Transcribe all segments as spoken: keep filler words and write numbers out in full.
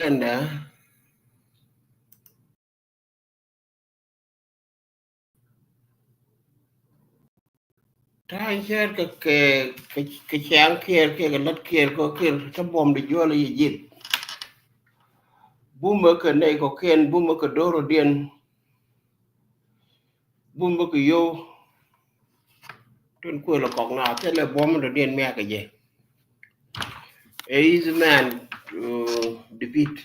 Ɛnɛ. Ta̱a̱ cär kɛ, kɛ, kɛ, kɛ ciaŋ kiɛɛr, kɛ, kɛ lät kiɛɛr, kɛ, kɛ, tä buɔ̱m di juɔl i̱ ji̱th. Bumä kɛ nɛy kɔ̱kiɛn, bumä kɛ do̱r rɔ̱diɛn. Bumä kɛ yo̱w. Tun kuël kɔk na, thilɛ buɔ̱m rɔ̱diɛn miak kɛ jɛ. Ɛ easy man to defeat.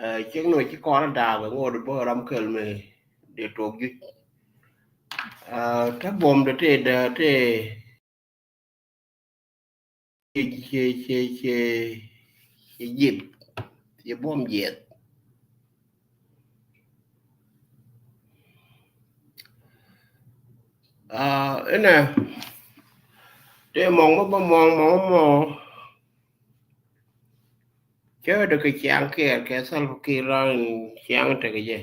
Ɛ, cieŋ nɔ ci kɔn daak ŋot bä ram kɛl mi dee tuɔk juc. Ɛ, tä buɔ̱m dee tëë dee tëë ci, ci, ci, ci, ci ji̱th, ci buɔ̱m jiɛth. Ɛ, inɛ tëë mɔŋ bä bä mɔŋ mɔŋ mɔ. Cä dee kɛ ciaŋ kiɛɛr kɛ Salva Kiir raan ciaŋ tekɛ jɛ.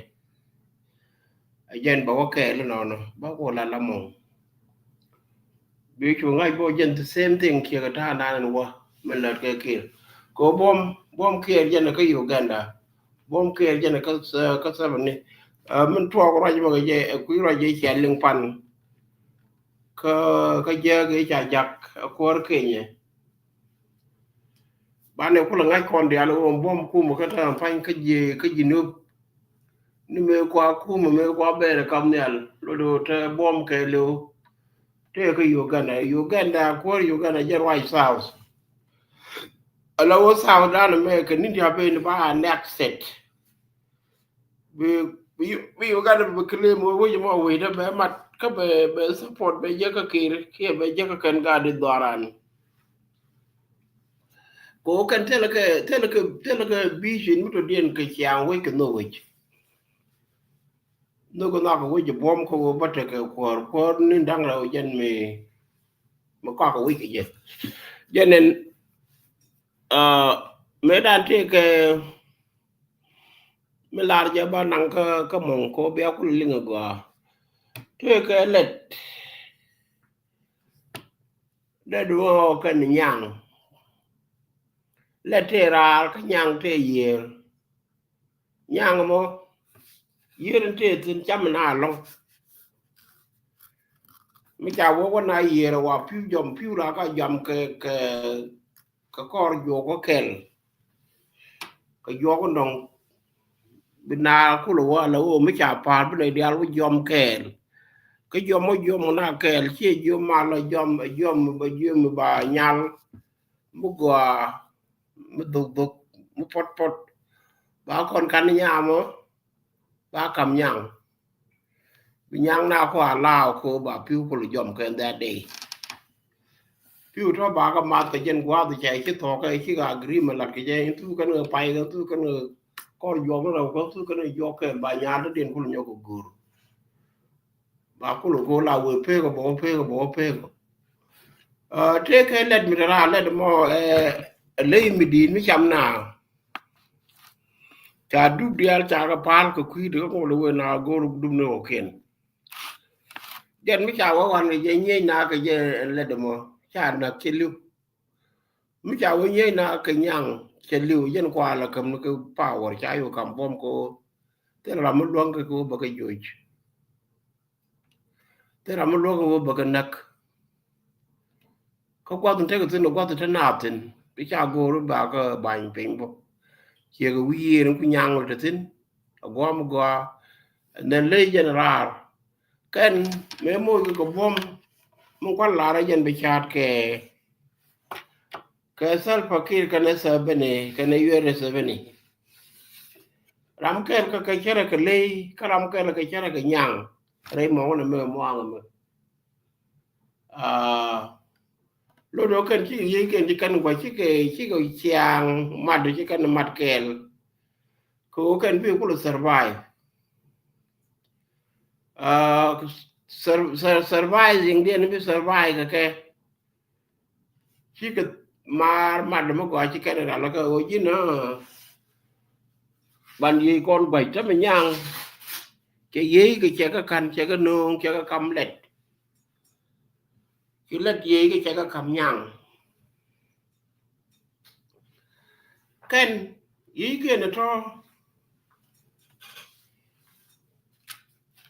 Ɛ jɛn bɛ wä kɛɛl inɔnɔ bä ku la la mɔŋ. Bi cu ŋa̱c bä jɛn the same thing kiɛ kɛ ta̱a̱ nan in wä min lät kɛ Kiir. Kɛ buɔ̱m, buɔ̱m kiɛɛr jɛn kä Uganda. Buɔ̱m kiɛɛr jɛn kä, kä Museveni. Ɛ, min tuɔɔk ruac bä kɛ jɛ, ɛ kui̱ ruac jɛ cia liŋ pan. Kä, kä jääk i̱ ca jak ɛ kuäär Kenya. Banɛ kulɛ ŋa̱c kɔn diaal ɣöö buɔ̱m kumä kä tääm pa̱ny kä ji̱, kä ji̱ nöp. Ni mëë kua kumä mëë kua bɛɛr kam nhial lot ɣöö te buɔ̱m kɛɛliw. Tëë kä Uganda, Uganda, kuäär Uganda jɛ ruac South. Ala ɣöö South danɛ mɛ kɛ ni̱n diaal ben ba annexed. Bi, bi, bi Uganda bi claim wec mɔ wec dee bɛ mat kä bɛ, bɛ support bɛ jek kä Kiir kiɛ bɛ jek kä kɛn gaat di dhɔran. Kɛ ɣöö kɛn thilɛ kɛ, thilɛ kɛ, thilɛ kɛ vision mi tɔ̱diɛn kɛ ciaŋ wec kɛ nhök wec. Nhök kɛ nhɔakɛ wec buɔ̱m kä ɣöö bä tekɛ kuäär, kuäär ni da̱ŋ rɛw jɛn mi, mi kɔakɛ wec kɛ jɛ. Jɛn ɛn, ɛ, mëë dan tëëkɛ mi lar jɛ ba naŋ kä, kä mɔŋ kɛ ɣöö bia kulɛ liŋ ɛ gɔaa. Tëëkɛ lɛt. Lɛt wä kɛn nyaŋ. Lɛt tëë raar kä nyaŋ tëë yiëër. Nyaŋ mɔ yiëër in tëë thi̱n cam in a lɔ̱ŋ. Mi ca wä wä na yiëër wa pi̱w jɔm pi̱w la ka jɔm kɛ, kɛ, kɛ kɔr juɔk kä kɛl. Kɛ juɔk kä nɔŋ bi na kulɛ wä la wä mi ca pa̱a̱r bi nɛ diaal wä jɔm kɛɛl. Kä jɔm wä jɔm na kɛɛl ciɛ jɔm ma la jɔm, jɔm ba jɔm ba nyal. Mi gɔaa mi dhok dhok mi pɔt pɔt. Ba kɔn kan nyamɔ ba kam nyaŋ. Bi nyaŋ na kɔ allow kɛ ɣöö ba pi̱w kulɛ jɔm kɛ in that day. Pi̱w tɔ ba kɛ math kɛ jɛn gua̱a̱th cɛ ci thɔɔk kɛ ci kɛ agreement lat kɛ jɛ in thuk kɛn kɛ pay kɛ thuk kɛn kɛ kɔr juɔk ni rɛw kɛ thuk kɛn kɛ juɔk kɛ ba nyaal dɔ̱diɛn kulɛ nyɔk kɛ go̱o̱r. Ba kulɛ go̱o̱r la wee pek kɛ bä wä pek kɛ bä wä pek kɛ. Ɛ, tëëkɛ lɛt mi te raar lɛt mɔ, ɛ, ley mi di̱i̱t mi cam na. Ca dup diaal ca kɛ pa̱a̱l kɛ kui̱dɛ kä ŋuɔl wen a go̱o̱r dup ni ɣɔ̱kiɛn. Jɛn mi ca wä wan kɛ jɛ nyiec na kɛ jɛ lɛt mɔ ca nak cɛ li̱w. Mi ca wä nyiec na kɛ nyaŋ cɛ li̱w jɛn kualɛ käm ni kɛ power ca yɔ kam buɔ̱m kɛ ɣöö thil ram mi luäŋ kɛ kɛ ɣöö bä kɛ joc. Thil ram mi luäk kɛ wä bä kɛ näk. Kä gua̱th in tekɛ thi̱n gua̱th in te naath thi̱n bi ca go̱o̱r ba kɛ ba̱ny piny bä. Ciɛ kɛ wi̱i̱ yiëër in ku nyaŋ wä te thi̱n a gua̱a̱m gɔaa. And then ley jɛn raar kɛn mëë moc kɛ kɛ buɔ̱m mi kua̱n lar jɛn bi ca̱a̱t kɛ kɛ Salva Kiir kɛnɛ Museveni kɛnɛ Yoweri Museveni. Ram kɛl kä kɛ cärɛ kɛ ley kä ram kɛl kɛ cärɛ kɛ nyaŋ. Rɛy mɔŋä nɛ mɛ muaŋä mɛ. Aa, lot ɔ kɛn cikɛ yiey kɛn ci kɛn gua cikɛ, cikɛ ciaŋ mat ci kɛn mat kɛɛl. Kɛ ɣöö kɛn bi kulɛ survive. Aa, sur-, sur-, surviving diɛn bi survive kɛ kɛ. Cikɛ maar mat mi gɔaa ci kɛn ral kɛ ɣöö ji̱n aa. Ban yiey kɔn gua̱c tämɛ nyaŋ. Cɛ yiey kɛ cɛ kɛ ka̱n cɛ kɛ nööŋ cɛ kɛ kam lɛt. Ci lɛt yiey kɛ cɛ kɛ kam nyaŋ. Kɛn yiëëkiɛn ɛ tɔ̱.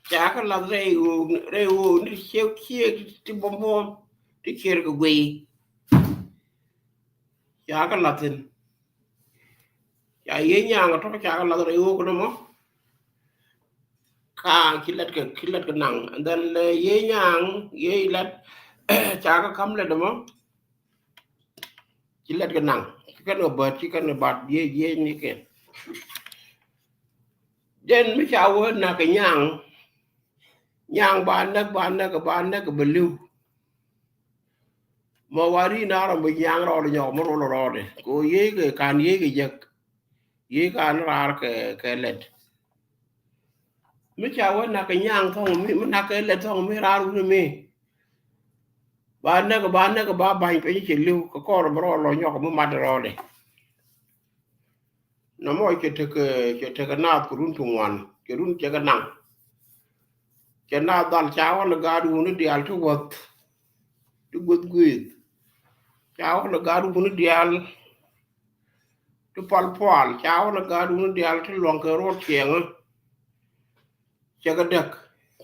Ca kɛ lath rɛy ɣöö, rɛy ɣöö ni ciek ciek ti buɔ̱m buɔ̱m ti cier kɛ guiy. Ca kɛ lath thi̱n. Ca yiëë nyaŋ ɛ tɔ̱ ca kɛ lath rɛy ɣöö kɛ nɔmɔ. Kaa ci lɛt kɛ, ci lɛt kɛ naŋ. And then lɛ yiëë nyaŋ yiëë lɛt ca kɛ ka̱m lɛt ɛmɔ. Ci lɛt kɛ naŋ, ci kɛn kɛ bät, ci kɛn kɛ bät, yiëë, yiëë ni kɛn. Jɛn mi ca wä nak kɛ nyaŋ, nyaŋ ba näk, ba näk, ba näk bɛ li̱w. Mɔ wa ri na rɔ bi nyaŋ rɔɔdɛ nyɔk mi rol rɔɔdɛ kɛ ɣöö yiëë kɛ kan yiëë kɛ jek. Yiëë kan raar kɛ, kɛ lɛt. Mi ca wä nak kɛ nyaŋ thɔŋ mi, mi nak kɛ lɛt thɔŋ mi raar wuni mi. Ba näk, ba näk, ba ba̱ny piny ci li̱w kɛ kɔr bi rɔɔd lɔ nyɔk mi mat rɔɔdɛ. Nɔmɔ cɛ tekɛ, cɛ tekɛ naath kɛ run ti ŋuan, cɛ run cɛ kɛ naŋ. Cɛ naath dhal ca wä ni gaat wuni diaal ti wäth, ti gueth gueth. Ca wä ni gaat wuni diaal ti pal pual, ca wä ni gaat wuni diaal ti luaŋ kɛ ruɔt ciɛŋä. Cɛ kɛ däk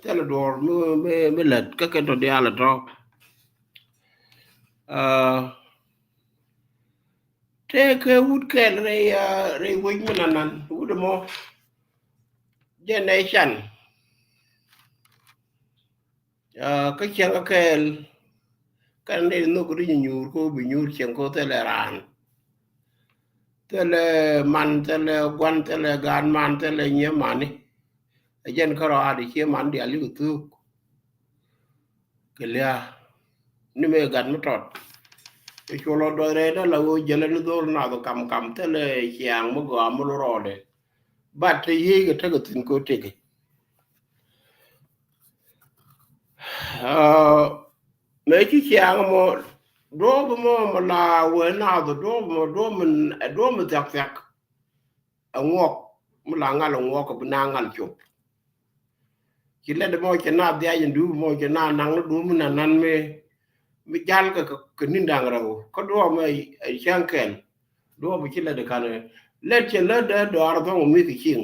thilɛ duɔ̱ɔ̱r mi, mi, mi lät kä kɛn tɔ diaal ɛ tɔ. Aa, tëëkɛ wut kɛl rɛy, aa, rɛy wec mi nanan wut ɛmɔ. Jɛn ɛ can. Aa, kä cieŋ kä kɛɛl kɛn ni nhök ri nyuur ko bi nyuur cieŋ ko thilɛ raan. Thilɛ man, thilɛ guan, thilɛ gaat man, thilɛ nyiee mani. Ɛ jɛn kärɔa di cie man diaal yikɛ thuk. Kɛ lia̱a̱ ni mëë gat mi tɔt. Kɛ cuɔl ɔ dɔc rɛy dä la ɣöö jälä ni dho̱r nath kam kam thilɛ ciaŋ mi gɔaa mi lo rɔɔdɛ. Bat te yiëë kɛ tekɛ thi̱n kɛ tekɛ. Aa, mëë ci ciaŋ mɔ duɔ̱ɔ̱p mɔ mɔ la wee naath duɔ̱ɔ̱p mɔ duɔ̱ɔ̱p mi, duɔ̱ɔ̱p mi thiak thiak. Ɛ ŋuɔk mi la ŋal ɛ ŋuɔk kɛ bi na ŋal cop. Ci lɛt mɔ cɛ na dhiac in duup mɔ cɛ na naŋ ni duup mi na nan mi, mi jal kɛ, kɛ, kɛ ni̱n da̱ŋ rɛw kä duɔ̱ɔ̱p mɛ ɛ cäŋ kɛl. Duɔ̱ɔ̱p ci lɛt kan lɛt cɛ lät dee dɔaar dhɔŋ mi kɛ cieŋ.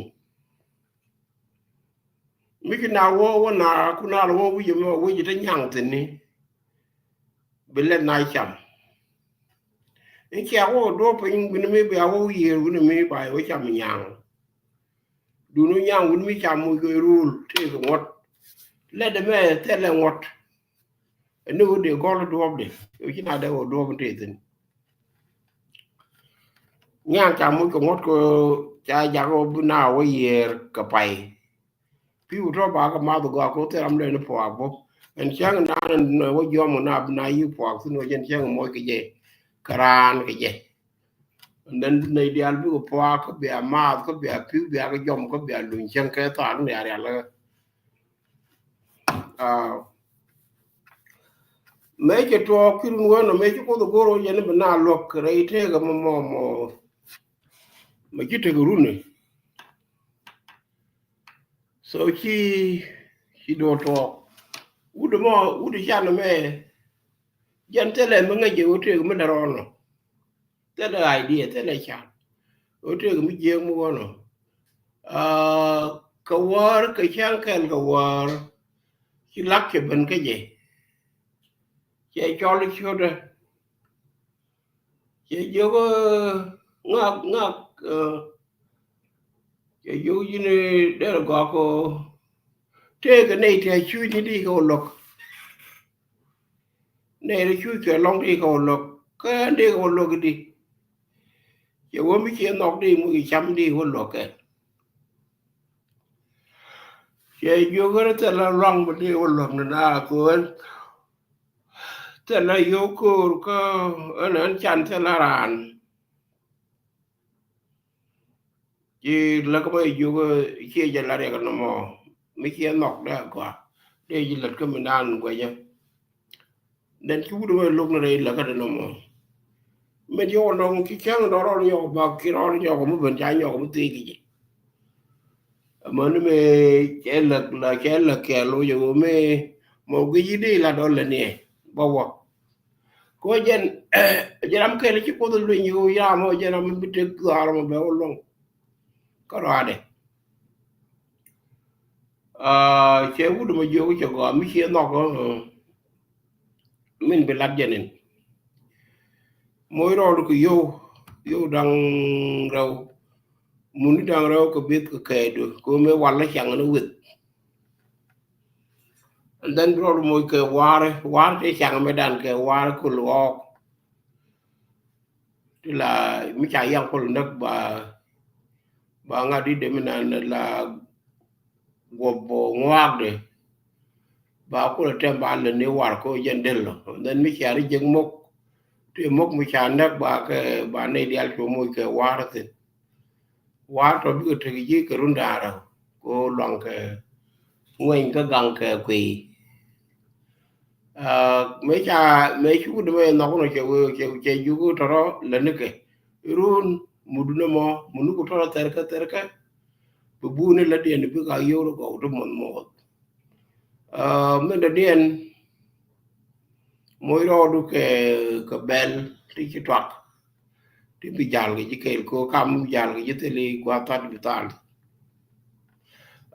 Mi ci na wä wä na ku na wä wi̱c mɛ wi̱c te nyaŋ thi̱n ni. Bi lɛt na cam. In cia wä duɔ̱ɔ̱p piny wi̱n mi bia wä yiëër wi̱n mi ba wä cam nyaŋ. Dun wä nyaŋ wi̱n mi cam wi̱c kɛ rul tëë kɛ ŋuɔ̱t. Lɛt mɛ thilɛ ŋuɔ̱t. Ɛn ni wä dee gɔl duɔ̱ɔ̱p di wä ci na dee wä duɔ̱ɔ̱p tëë thi̱n. Nyaŋ ca muc kɛ ŋuɔ̱t kɛ ca jak wä bi na wä yiëër kɛ pay. Pi̱w tɔ ba kɛ math gɔaa kɛ wä thil ram lɛn puak bä. Ɛn cäŋ naan ɛn wä jiɔm kɛ na bi na yi puak thi̱n wä jɛn cäŋ muɔc kɛ jɛ. Kɛ raan kɛ jɛ. And then nɛy diaal bikɛ puak kä bia math kä bia pi̱w bia kɛ jɔm kä bia luny cäŋ kɛ thaak ni arial. Aa, mëë cɛ tuɔɔk ci run wän ɔ mëë ci Kuoth ɛ go̱r ɣöö yɛn bi na luäk rɛy tëëkɛ mɔ mɔ mɔ mɛ ci tekɛ runi. So ci, ci duɔ̱ɔ̱r tuɔɔk wut mɔ wut can mɛ jɛn thilɛ mi ŋäc jɛ ɣöö tëëkɛ mi där ɣɔn ɔ. Thilɛ idea, thilɛ can. Ɣöö tëëkɛ mi jiääk mi ɣɔn ɔ. Aa, kɛ wäär kɛ cäŋ kɛl kɛ wäär ci lak cɛ ben kä jɛ. Cɛ cɔl ciötdä. Cɛ jiök, ee, ŋak, ŋak, ee, cɛ jiök ji̱n, ee, derɛ gɔak kɛ tëëkɛ nɛy tëë cuc ni di kɛ wä luäk. Nɛy ti cuc kɛ lɔŋ ti kɛ wä luäk kä di kɛ wä luäk di. Cɛ wä mi ciɛ nhɔk di mi kɛ cam di wä luäk kɛ. Cɛ jiök ɣän thilɛ luaŋ mi di wä luäk ni na ko̱n. Thilɛ yio̱w ko̱o̱r kä ɛn ɛn can thilɛ raan. Ci läk mɛ jiök ciɛ jɛ la riɛk nɔmɔ mi ciɛ nhɔk dee a gɔaa dee ji̱ lät kä mi naan guɛcä. Dɛn ci wut mɛ lo̱k ni rɛy läkä dee nɔmɔ. Mɛ jiök nɔŋ ci cäŋ dɔ̱ rɔɔd nyɔk bak ki rɔɔd nyɔk mi ben ca nyɔk mi thii ki ji̱. Amäni mëë cɛ läk la cɛ läk kɛɛl loc ɛ ɣöö mëë mɔ guic i̱ dee la dɔl lɛ niɛ bä wä. Ko jɛn jɛn ram kɛl ci Kuoth luny yio̱w yam ɔ jɛn ram mi tek dhuaar mɔ bɛ wä luɔ̱ŋ. Kä ruaadɛ. Aa, cɛ wut mɔ jiök cɛ gɔaa mi ciɛ nhɔk ɔ. Min bi lat jɛn in. Moc rɔɔdu kɛ yio̱w, yio̱w da̱ŋ rɛw. Muni da̱ŋ rɛw kɛ bith kɛ kɛɛdu kɛ mëë wal lä caŋ ni weth. And then bi rɔɔdu moc kɛ wa̱a̱rä, wa̱a̱rä tëë caŋ mëë dan kɛ wa̱a̱rä kul ɣɔɔk. Ti la mi ca yaŋ kul näk ba, ba ŋa̱t i̱ dee mi nan la guɔp bɔ ŋuaakdɛ. Ba kulɛ tɛm ba lɛ ni war ko jɛn del lɔ. And then mi cia ri jek mok, ti mok mi ca näk ba kɛ, ba nɛy diaal cu moc kɛ wa̱a̱rä thin. Wa̱a̱rä tɔ bikɛ tek ji̱ kɛ run da̱a̱rä ko luaŋ kɛ ŋueny kä gaŋ kɛ kuiy. Aa, mëë ca, mëë cuk dämɛ nhɔk nɔ cɛ wee, cɛ, cɛ juk tɔrɔ länikɛ. Run mudunɛ mɔ, munuku tɔrɔ thɛrkɛ, thɛrkɛ. Bi buni lätdiɛn bikɛ a yio̱w rɔ gɔw ti muɔth muɔth. Aa, min dɔ̱diɛn moc rɔɔdu kɛ, kɛ bɛl ti ci tuak. Ti bi jal kɛ ji̱ kɛɛl ko kam bi jal kɛ ji̱ thil i̱ gua̱a̱th that bi thal.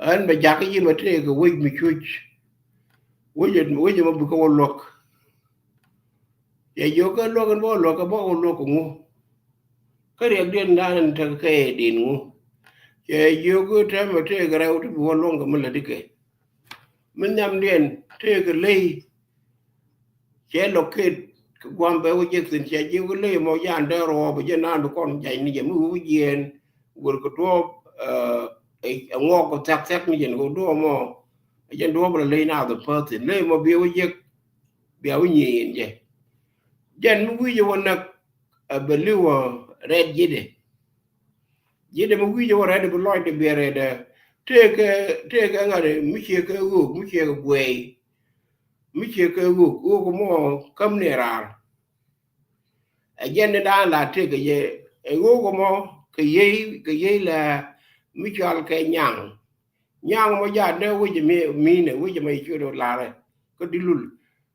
Ɛn bɛ jakä ji̱ mɛ tëëkɛ wec mi cuc. Wec, wec mɔ bikɛ wä luäk. Cɛ jiök kä luäk in bä wä luäk kɛ bä wä luäk kɛ ŋu. Kä riɛkdiɛn dan in tekɛ kɛ din ŋu. Cɛ jiök kä tɛmɛ tëëkɛ rɛw ti bi wä luäŋ kɛ mi lätdikɛ. Mi nhiamdiɛn tëëkɛ ley. Cɛ lɔ ket kɛ gua̱a̱m bɛ wä jek thin cɛ jiök kä ley mɔ yan dee rɔɔp jɛ naan bi kɔn jac ni jɛ mi wä jiɛɛn. Wër kɛ duɔɔp, ɛ, ɛ ŋuɔk kɛ thiak thiak ni jɛn kɛ duɔɔp mɔ. Ɛ jɛn duɔɔp la ley naath ɛ päth thin ley mɔ bi wä jek. Bia wä nyieen jɛ. Jɛn mi wi̱i̱ jɛ wä näk, ɛ bɛ li̱w ɛ rɛt ji̱dɛ. Ji̱dɛ mi wi̱i̱ jɛ wä rɛt bi lɔcdɛ biɛ rɛt ɛ. Tëëkɛ, tëëkɛ ŋa̱t mi ciɛ kɛ ɣöök, mi ciɛ kɛ guɛɛy. Mi ciɛ kɛ ɣöök, ɣöök mɔ käm ni raar. Ɛ jɛn ni daan la tëëkɛ jɛ, ɛ ɣöök mɔ kɛ yiey, kɛ yiey la mi cɔal kɛ nyaŋ. Nyaŋ mɔ jaa dee wec mi, minɛ wec mɛ ciö dee larɛ. Kä di lul.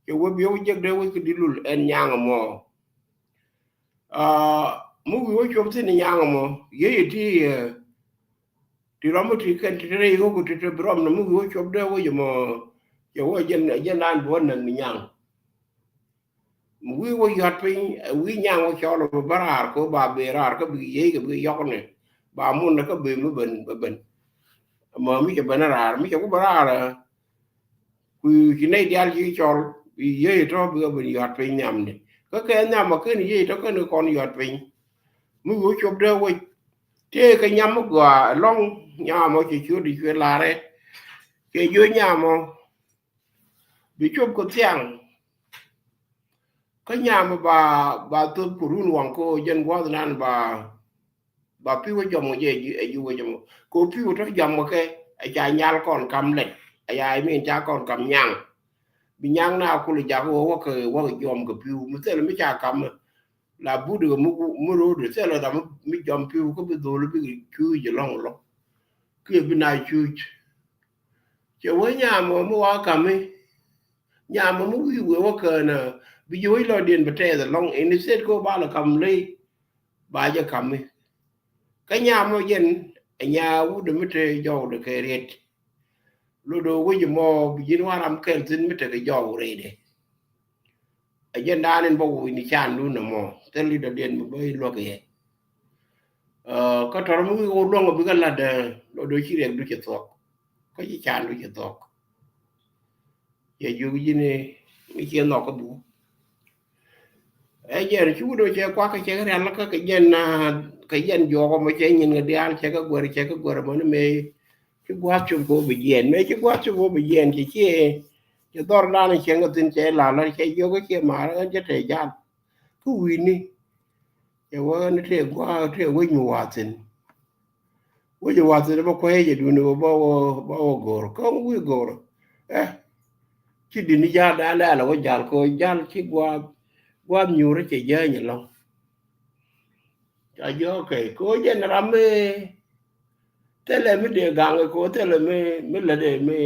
Cɛ wä bi wä jek dee wec kä di lul ɛn nyaŋ mɔ. Aa, mi wi̱i̱ wä cuɔp thin nyaŋ mɔ. Yey ti, ɛ, ti rɔm ti kɛn ti rɛy ɣöök ti ti bi rɔm ni mi wi̱i̱ wä cuɔp dee wec mɔ. Cɛ wä jɛn, jɛn daan bi wä näk ni nyaŋ. Mi wi̱i̱ wä yɔ̱t piny, ɛ wi̱i̱ nyaŋ wä cɔl wä bä raar ko ba bi raar kä bi yey kɛ bi yɔk ni. Ba mun ni kä bi mi ben, bi ben. Mɔ mi cɛ ben raar, mi cɛ ku bä raar. Ku ci nɛy diaal ci cɔl, bi yey tɔ bi kɛ ben yɔ̱t piny nhiamni. Kä kɛ nhiam a ken yey tɔ ken kɔn yɔ̱t piny. Mi wi̱i̱ wä cuɔp dee wec. Tëëkɛ nyam mi gɔaa ɛlɔ̱ŋ nyam ɔ cɛ ciöt di cuɛ larɛ. Cɛ jiö nyam ɔ. Bi cuɔp kɛ thiaŋ. Kä nyam ba, ba thop ku run waŋ ko jɛn gua̱th nan ba, ba pi̱w ɛ jɔm ŋɔ jɛ ɛ ji̱ wä jɔm ŋɔ. Ko pi̱w tɔ jɔm ŋɔ kɛ ɛ ca nyal kɔn kam lɛt. Ɛ ya min ca kɔn kam nyaŋ. Bi nyaŋ na kul jak wä wä kɛ wä kɛ jɔm kɛ pi̱w. Mi thil mi ca kam la but kɛ mi, mi ro̱o̱d thil ram mi jɔm pi̱w kä bi dhol bi cuuc ɛlɔ̱ŋ ɛlɔ̱ŋ. Kiɛ bi na cuuc. Cɛ wee nyam ɔ mi wa kami. Nyam ɔ mi wi̱i̱ wee wä kään ɛ bi ji̱ wec lɔcdiɛn bi tɛth ɛlɔ̱ŋ in thiet ko ba lɛ kam ley. Ba jɛ kami. Kä nyam ɔ jɛn ɛ nya wut ɛ mi te jɔwdɛ kɛ riet. Lot ɔ wec mɔ bi ji̱n wa ram kɛl thin mi tekɛ jɔw rɛydɛ. Ɛ jɛn daan in bä wi̱i̱ ni candun ɛmɔ thil i̱ dɔ̱diɛn mi bä i̱ luäk yɛ. Kä tɔr mi wi̱i̱ wä luäŋ ɔ bikɛ lat ɛ lot ɔ ci riɛkdu cɛ thuɔk. Kä ci candu cɛ thuɔk. Cɛ jiök ji̱n i̱ mi ciɛ nhɔk kä buk. Ɛ jɛn ci wut ɔ cɛ kuak kɛ cɛ kɛ rial kä kɛ jɛn, kɛ jɛn juɔk ɔ mɔ cɛ nyin kɛ diaal cɛ kɛ guɛr cɛ kɛ guɛr mɔ ni mëë ci gua̱a̱th cop kɛ wä bi jiɛɛn mëë ci gua̱a̱th cop kɛ wä bi jiɛɛn cɛ ciɛ. Cɛ dhɔr dan cɛ ŋä thin cɛ la la cɛ jiök kä ciɛ ma̱a̱r ɣän cɛ tɛɛ jal. Kä wi̱i̱ni cɛ wä ni tëë gua̱a̱th tëë wec mi wa̱a̱ thin. Wec mi wa̱a̱ thin bä kuecɛ duni bä wä, bä wä go̱o̱r kä wi̱i̱ go̱o̱r. Ɛ ci dini jal dan lɛ alɛ wä jal kɛ wä jal ci gua̱a̱th, gua̱a̱th nyuur cɛ jäny ɛlɔ̱ŋ. Ca jiök kɛ kɛ wä jɛn ram mi thilɛ mi dee gaŋ kɛ wä thilɛ mi, mi lätdɛ mi,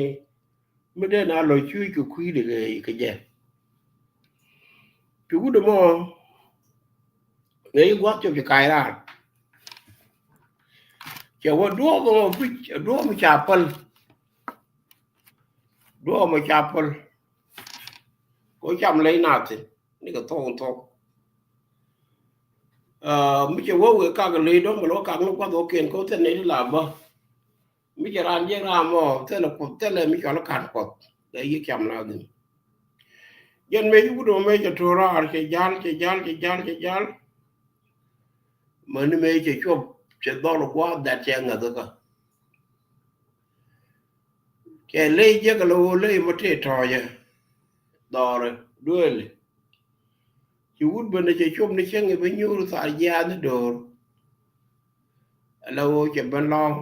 mi dee na lɔ cuuc kɛ kui̱dɛ kɛ jɛ. Ci wut ɛmɔ ŋäc i̱ gua̱th cop ci kac raar. Cɛ wä duɔ̱ɔ̱p ɛmɔ pi̱c, duɔ̱ɔ̱p mi ca päl. Duɔ̱ɔ̱p mi ca päl. Ko cam ley nath thi̱n ni kɛ thok in thok. Mi cɛ wä wëë kak ley dɔ̱ŋ bɛ lɔ kak ni gua̱th ɣɔ̱kiɛn ko thil nɛy ti la bä. Mi cɛ raan jiɛk ram mɔ thilɛ Kuoth, thilɛ mi cɔal i̱ ka̱n Kuɔth. Dee yiëk cam la dhim. Jɛn mëë ci wut ɛmɔ mëë cɛ to̱r raar, cɛ jal, cɛ jal, cɛ jal, cɛ jal. Mäni mëë cɛ cuɔp, cɛ dhɔl gua̱a̱th dat cɛ ŋäth kä. Cɛ ley jiäk ala ɣöö ley mɔ tëë tɔ̱ɔ̱cɛ. Dhɔrɛ duëëli. Ci wut ben cɛ cuɔp ni cäŋ i̱ bi nyuur thar jiaath ni do̱r. Ala ɣöö cɛ ben lɔ̱ŋ.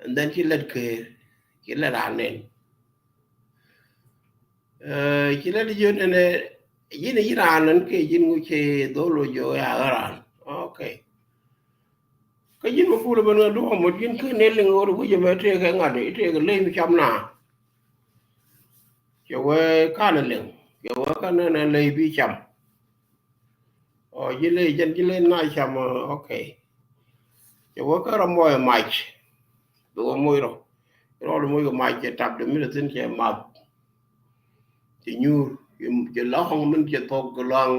And then ci lät këër, ci lät raan nɛn. Ci lät jiön nɛnɛ, ji̱n i̱ ji̱n raan nɛn kɛ ji̱n ŋu ci dhol wä jiök ya ɣä raan. Okay. Kä ji̱n mɛ kulɛ ben ŋä duɔ̱ɔ̱m mot ji̱n kä nɛn liŋ ɣöö wec ɛmɛ tëëkɛ ŋa̱t i̱ tëëkɛ ley mi cam na. Cɛ wee kanɛ liŋ, cɛ wee kanɛ nɛ ley bi cam. Ɔ ji̱ ley jɛn ji̱ ley na cam, okay. Cɛ wee kä rɔ mɔc mac. Bi wä moc rɔ. Rɔ moc kɛ mac cɛ tap dee mi dee thi̱n cɛ math. Cɛ nyuur, cɛ lɔ̱ŋ min cɛ thok kɛ lɔ̱ŋ.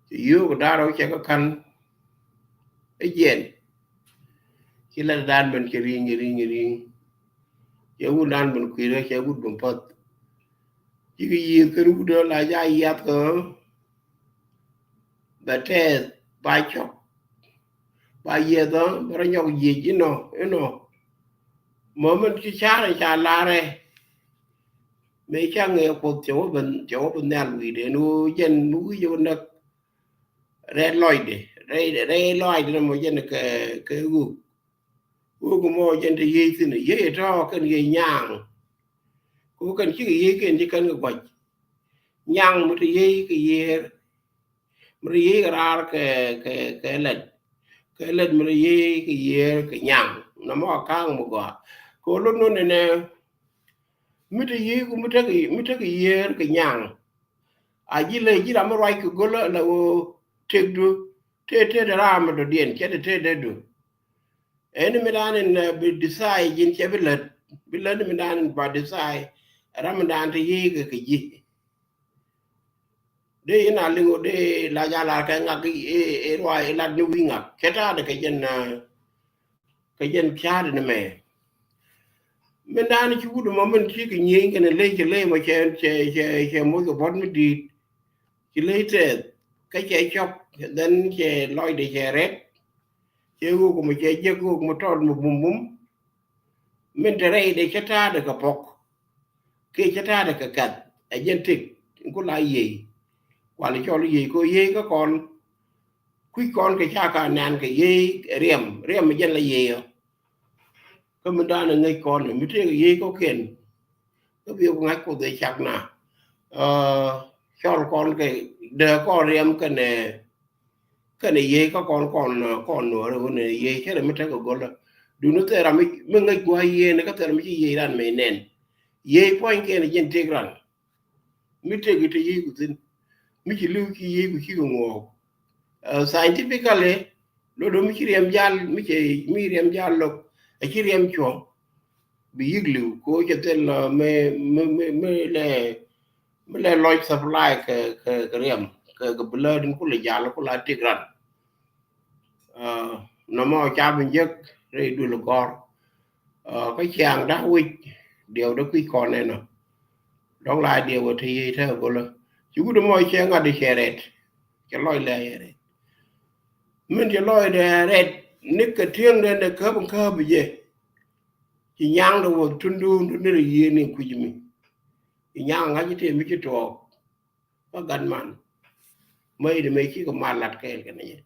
Cɛ yio̱o̱k kɛ da̱rä cɛ kä ka̱n. Ɛ jiɛn. Ci lät dan ben cɛ ri̱ŋ, cɛ ri̱ŋ, cɛ ri̱ŋ. Cɛ wut dan ben kui̱rä, cɛ wut ben päth. Cikɛ yiëëth kɛn wut ɛ la ja yiath kä. Bɛ tɛth ba cɔk. Ba yiëëth ɛ bɛ rɔ nyɔk yiëëc inɔ, inɔ. Mɔ min ci ca̱rɛ ca larɛ. Mëë ca ŋee Kuoth cɛ wä ben, cɛ wä ben nhial wi̱i̱dɛ ni wä jɛn mi wi̱i̱ jɛ wä näk. Rɛy lɔcdɛ, rɛy, rɛy lɔcdɛ ni mɔ jɛn kɛ, kɛ ɣöök. Ɣöök mɔ jɛn te yiëëc thi̱n, yiëëc tɔ̱ kɛn yiëëc nyaaŋ. Ko kɛn cikɛ yiëëc kɛn ci kɛn kɛ gua̱c. Nyaŋ mi te yiëëc kɛ yiëër. Mi te yiëëc kɛ raar kɛ, kɛ, kɛ lɛt. Kɛ lɛt mi te yiëëc kɛ yiëër kɛ nyaŋ. Nɔmɔ a ka̱a̱ŋ mi gɔaa. Kɛ ɣöö lot nɔ nɛnɛ mi te yiëëc ku mi tekɛ, mi tekɛ yiëër kɛ nyaŋ. A ji̱ ley ji̱ ram mi ruac kɛ go̱lä la ɣöö tëkdu tëë tëë dee ram mi dɔ̱diɛn cɛ te tëë dee du. Ɛn mi dan in bi desire ji̱n cɛ bi lät, bi lät mi dan in ba desire ram mi dan te yiëëc kɛ kɛ ji̱. Dee in a liŋ ɣöö dee la jal a kɛ ŋak i̱, i̱, i̱ ruac i̱ lat ni wi̱i̱ ŋak cɛ ta̱a̱dɛ kɛ jɛn, kɛ jɛn ca̱a̱dɛ ni mɛ. Min dan ci wut mɔ min ci kɛ nyieny kɛn ley cɛ ley mɔ cɛ, cɛ, cɛ, cɛ moc kɛ buɔt mi di̱i̱t. Ci ley tɛth kä cɛ cɔk, then cɛ lɔcdɛ cɛ rɛt. Cɛ ɣöök mɔ cɛ jiäk ɣöök mɔ tɔt mɔ bum bum. Min te rɛydɛ cä ta̱a̱dɛ kɛ pɔk. Kiɛ cä ta̱a̱dɛ kɛ kɛth ɛ jɛn tëk in ku la yiëëc. Kual cɔl yiëëc kɛ ɣöö yiëëc kä kɔn. Kui̱c kɔn kɛ ca ka nɛn kɛ yiëëc riɛm, riɛm jɛn la yiëëc ɔ. Kä mi da̱a̱n ɛ ŋäc kɔn mi tëëk yiëëc kɔ̱kiɛn. Kä bi ku ŋa̱c Kuoth ɛ cak na. Cɔl kɔn kɛ dee kɔn riɛm kɛnɛ, kɛnɛ yiëëc kä kɔn, kɔn, kɔn nuɔɔri wun ɛ yiëëc cɛ rɛ mi tekɛ go̱lä. Duundɛ thil ram mi, mi ŋäc gua̱a̱c yiëëc ni kä thil ram mi ci yiëëc ran mëë nɛn. Yiëëc puɔ̱nykiɛn ɛ jɛn tëëk ran. Mi tëëk i̱ te yiëëc ku thi̱n. Mi ci li̱w ci yiëëc ku cikɛ ŋuɔɔk. Scientifically, lot mi ci riɛm jal, mi cɛ, mi riɛm jal lo̱k, a ci riɛm cuɔ̱ŋ. Bi yi̱k li̱w ko cɛ thil mi, mi, mi, mi lɛ, mi lɛ lɔc supply kɛ, kɛ, kɛ riɛm kɛ, kɛ blood in kulɛ jal kula tik ran. Nɔmɔ ca bi jek rɛy duël gɔr. Kä ciaŋ da̱k wi̱c diɛw dee kui̱c kɔn ɛnɔ. Dɔ̱ŋ la diɛw ɛ te yiëëc te go̱lä. Ci wut ɛmɔ cɛ ŋa̱t i̱ cɛ rɛt. Cɛ lɔc lɛ yɛ rɛt. Min cɛ lɔc dee rɛt ni kɛ ti̱eŋ dee dee käp in käp jɛ. Ci nyaŋ dee wä tundun ni rɛ yiëë ni kui̱c mi. Ci nyaŋ ŋa̱c i̱ tëë mi ci tuɔɔk. Kä gat man. Mäcdɛ mëë cikɛ mal lat kɛɛl kɛnɛ jɛ.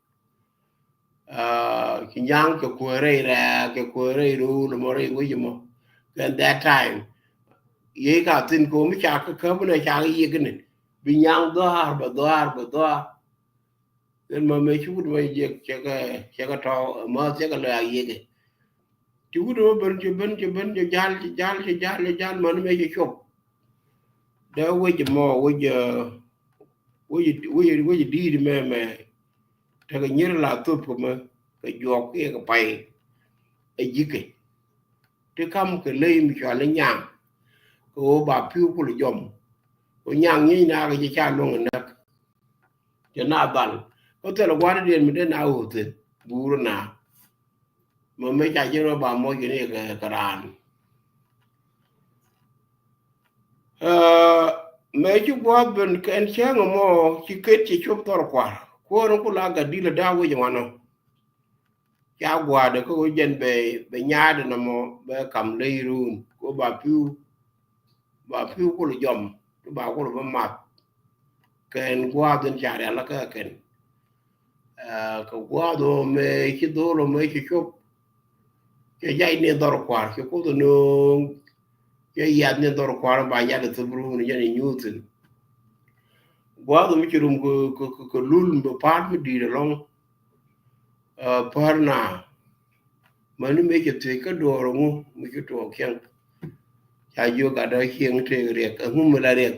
Ci nyaŋ cɛ kuäär rɛy rɛɛk, cɛ kuäär rɛy ro̱o̱l mɔ rɛy wec mɔ. Kɛn that time. Yiëëc ka thi̱n ko̱o̱m mi ca kä käp ni ca kä yiëk ni. Bi nyaŋ dhɔaar bɛ dhɔaar bɛ dhɔaar. Then mɛ mëë ci wut mɛ jiɛk cɛ kɛ, cɛ kɛ tɔ̱ mɛ cɛ kɛ lɛ a yiëkɛ. Ci wut mɛ ben, ci ben, ci ben, ci jal, ci jal, ci jal, ci jal mɛ ni mɛ ci cop. Dee wec mɔ, wec, wec wec wec di̱i̱t mɛ mɛ. Tekɛ nyier la thop kɛ mɛ kɛ juɔk kiɛ kɛ pay. Ɛ ji̱kɛ ti kam kɛ ley mi cual i̱ nyaŋ. Kɛ ɣöö ba pi̱w kul jɔm ɣöö nyaŋ nyiec na kɛ jɛ ca luäŋ ɛ näk. Jɛ na dhal kä thil gua̱a̱r diɛn mi dee na ɣöö thi̱n guur na. Mɛ mëë ca ji̱n rɔ ba mɔc kɛ ni kɛ raan. Mëë ci gua̱a̱th ben kɛn cäŋ ɛmɔ ci ket ci cop dhɔr kua̱r kuäär in ku la gat di̱l ɛ da̱a̱ wec ɛmɔnɔ. Ca gua̱a̱dɛ kä ɣöö jɛn bɛ bɛ nyaadɛ nɔmɔ bɛ kam ley run kɛ ɣöö ba pi̱w ba pi̱w kul jɔm ti ba kul bä math. Kɛn gua̱a̱th in ca rial kä kɛn kɛ gua̱a̱th ɣöö mëë ci dho̱o̱l ɣöö mëë ci cop. Cɛ jac ni dhɔr kua̱r ci kuoth nööŋ. Cɛ yiath ni dhɔr kua̱r ba yat ɛ thop run jɛn inyuuthin. Gua̱a̱th ɣöö mi ci rum kɛ lul mi bɛ pa̱a̱t mi di̱i̱t ɛlɔ̱ŋ. Pär na mäni mëë cɛ thiec kä duɔɔr ŋu mi ci tuɔɔk cäŋ. Ca jiök gat dɔ̱ cieŋ tëëk riɛk ɛŋu mi la riɛk.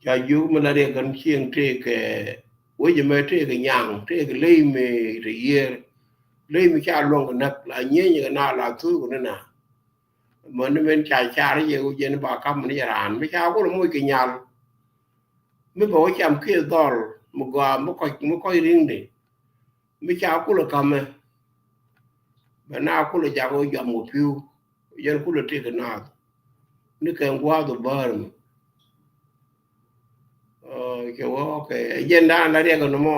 Ca jiök mi la riɛk kɛn cieŋ tëëk kɛ wec ɛmɛ tëëk kɛ nyaŋ tëëk kɛ ley mëë te yiër. Ley mi ca luɔ̱ŋ kɛ näk la nyieny kɛ na la thuuk kɛ ni na. Mäni men ca car jɛ wec jɛn ba kam ni jɛ raan mi ca kul moc kɛ nyal. Mi bɛ wä cam kiɛ dhɔl mi gɔaa mi kɔc mi kɔc ri̱ŋdɛ. Mi ca kulɛ ka̱mɛ bɛ na kulɛ jak wä jɔam wä pi̱w. Yɛn kulɛ tëk naath ni kɛn gua̱a̱th wä bäär mi. Cɛ wä ok ɛ jɛn daan la riɛk ɛn mɔ.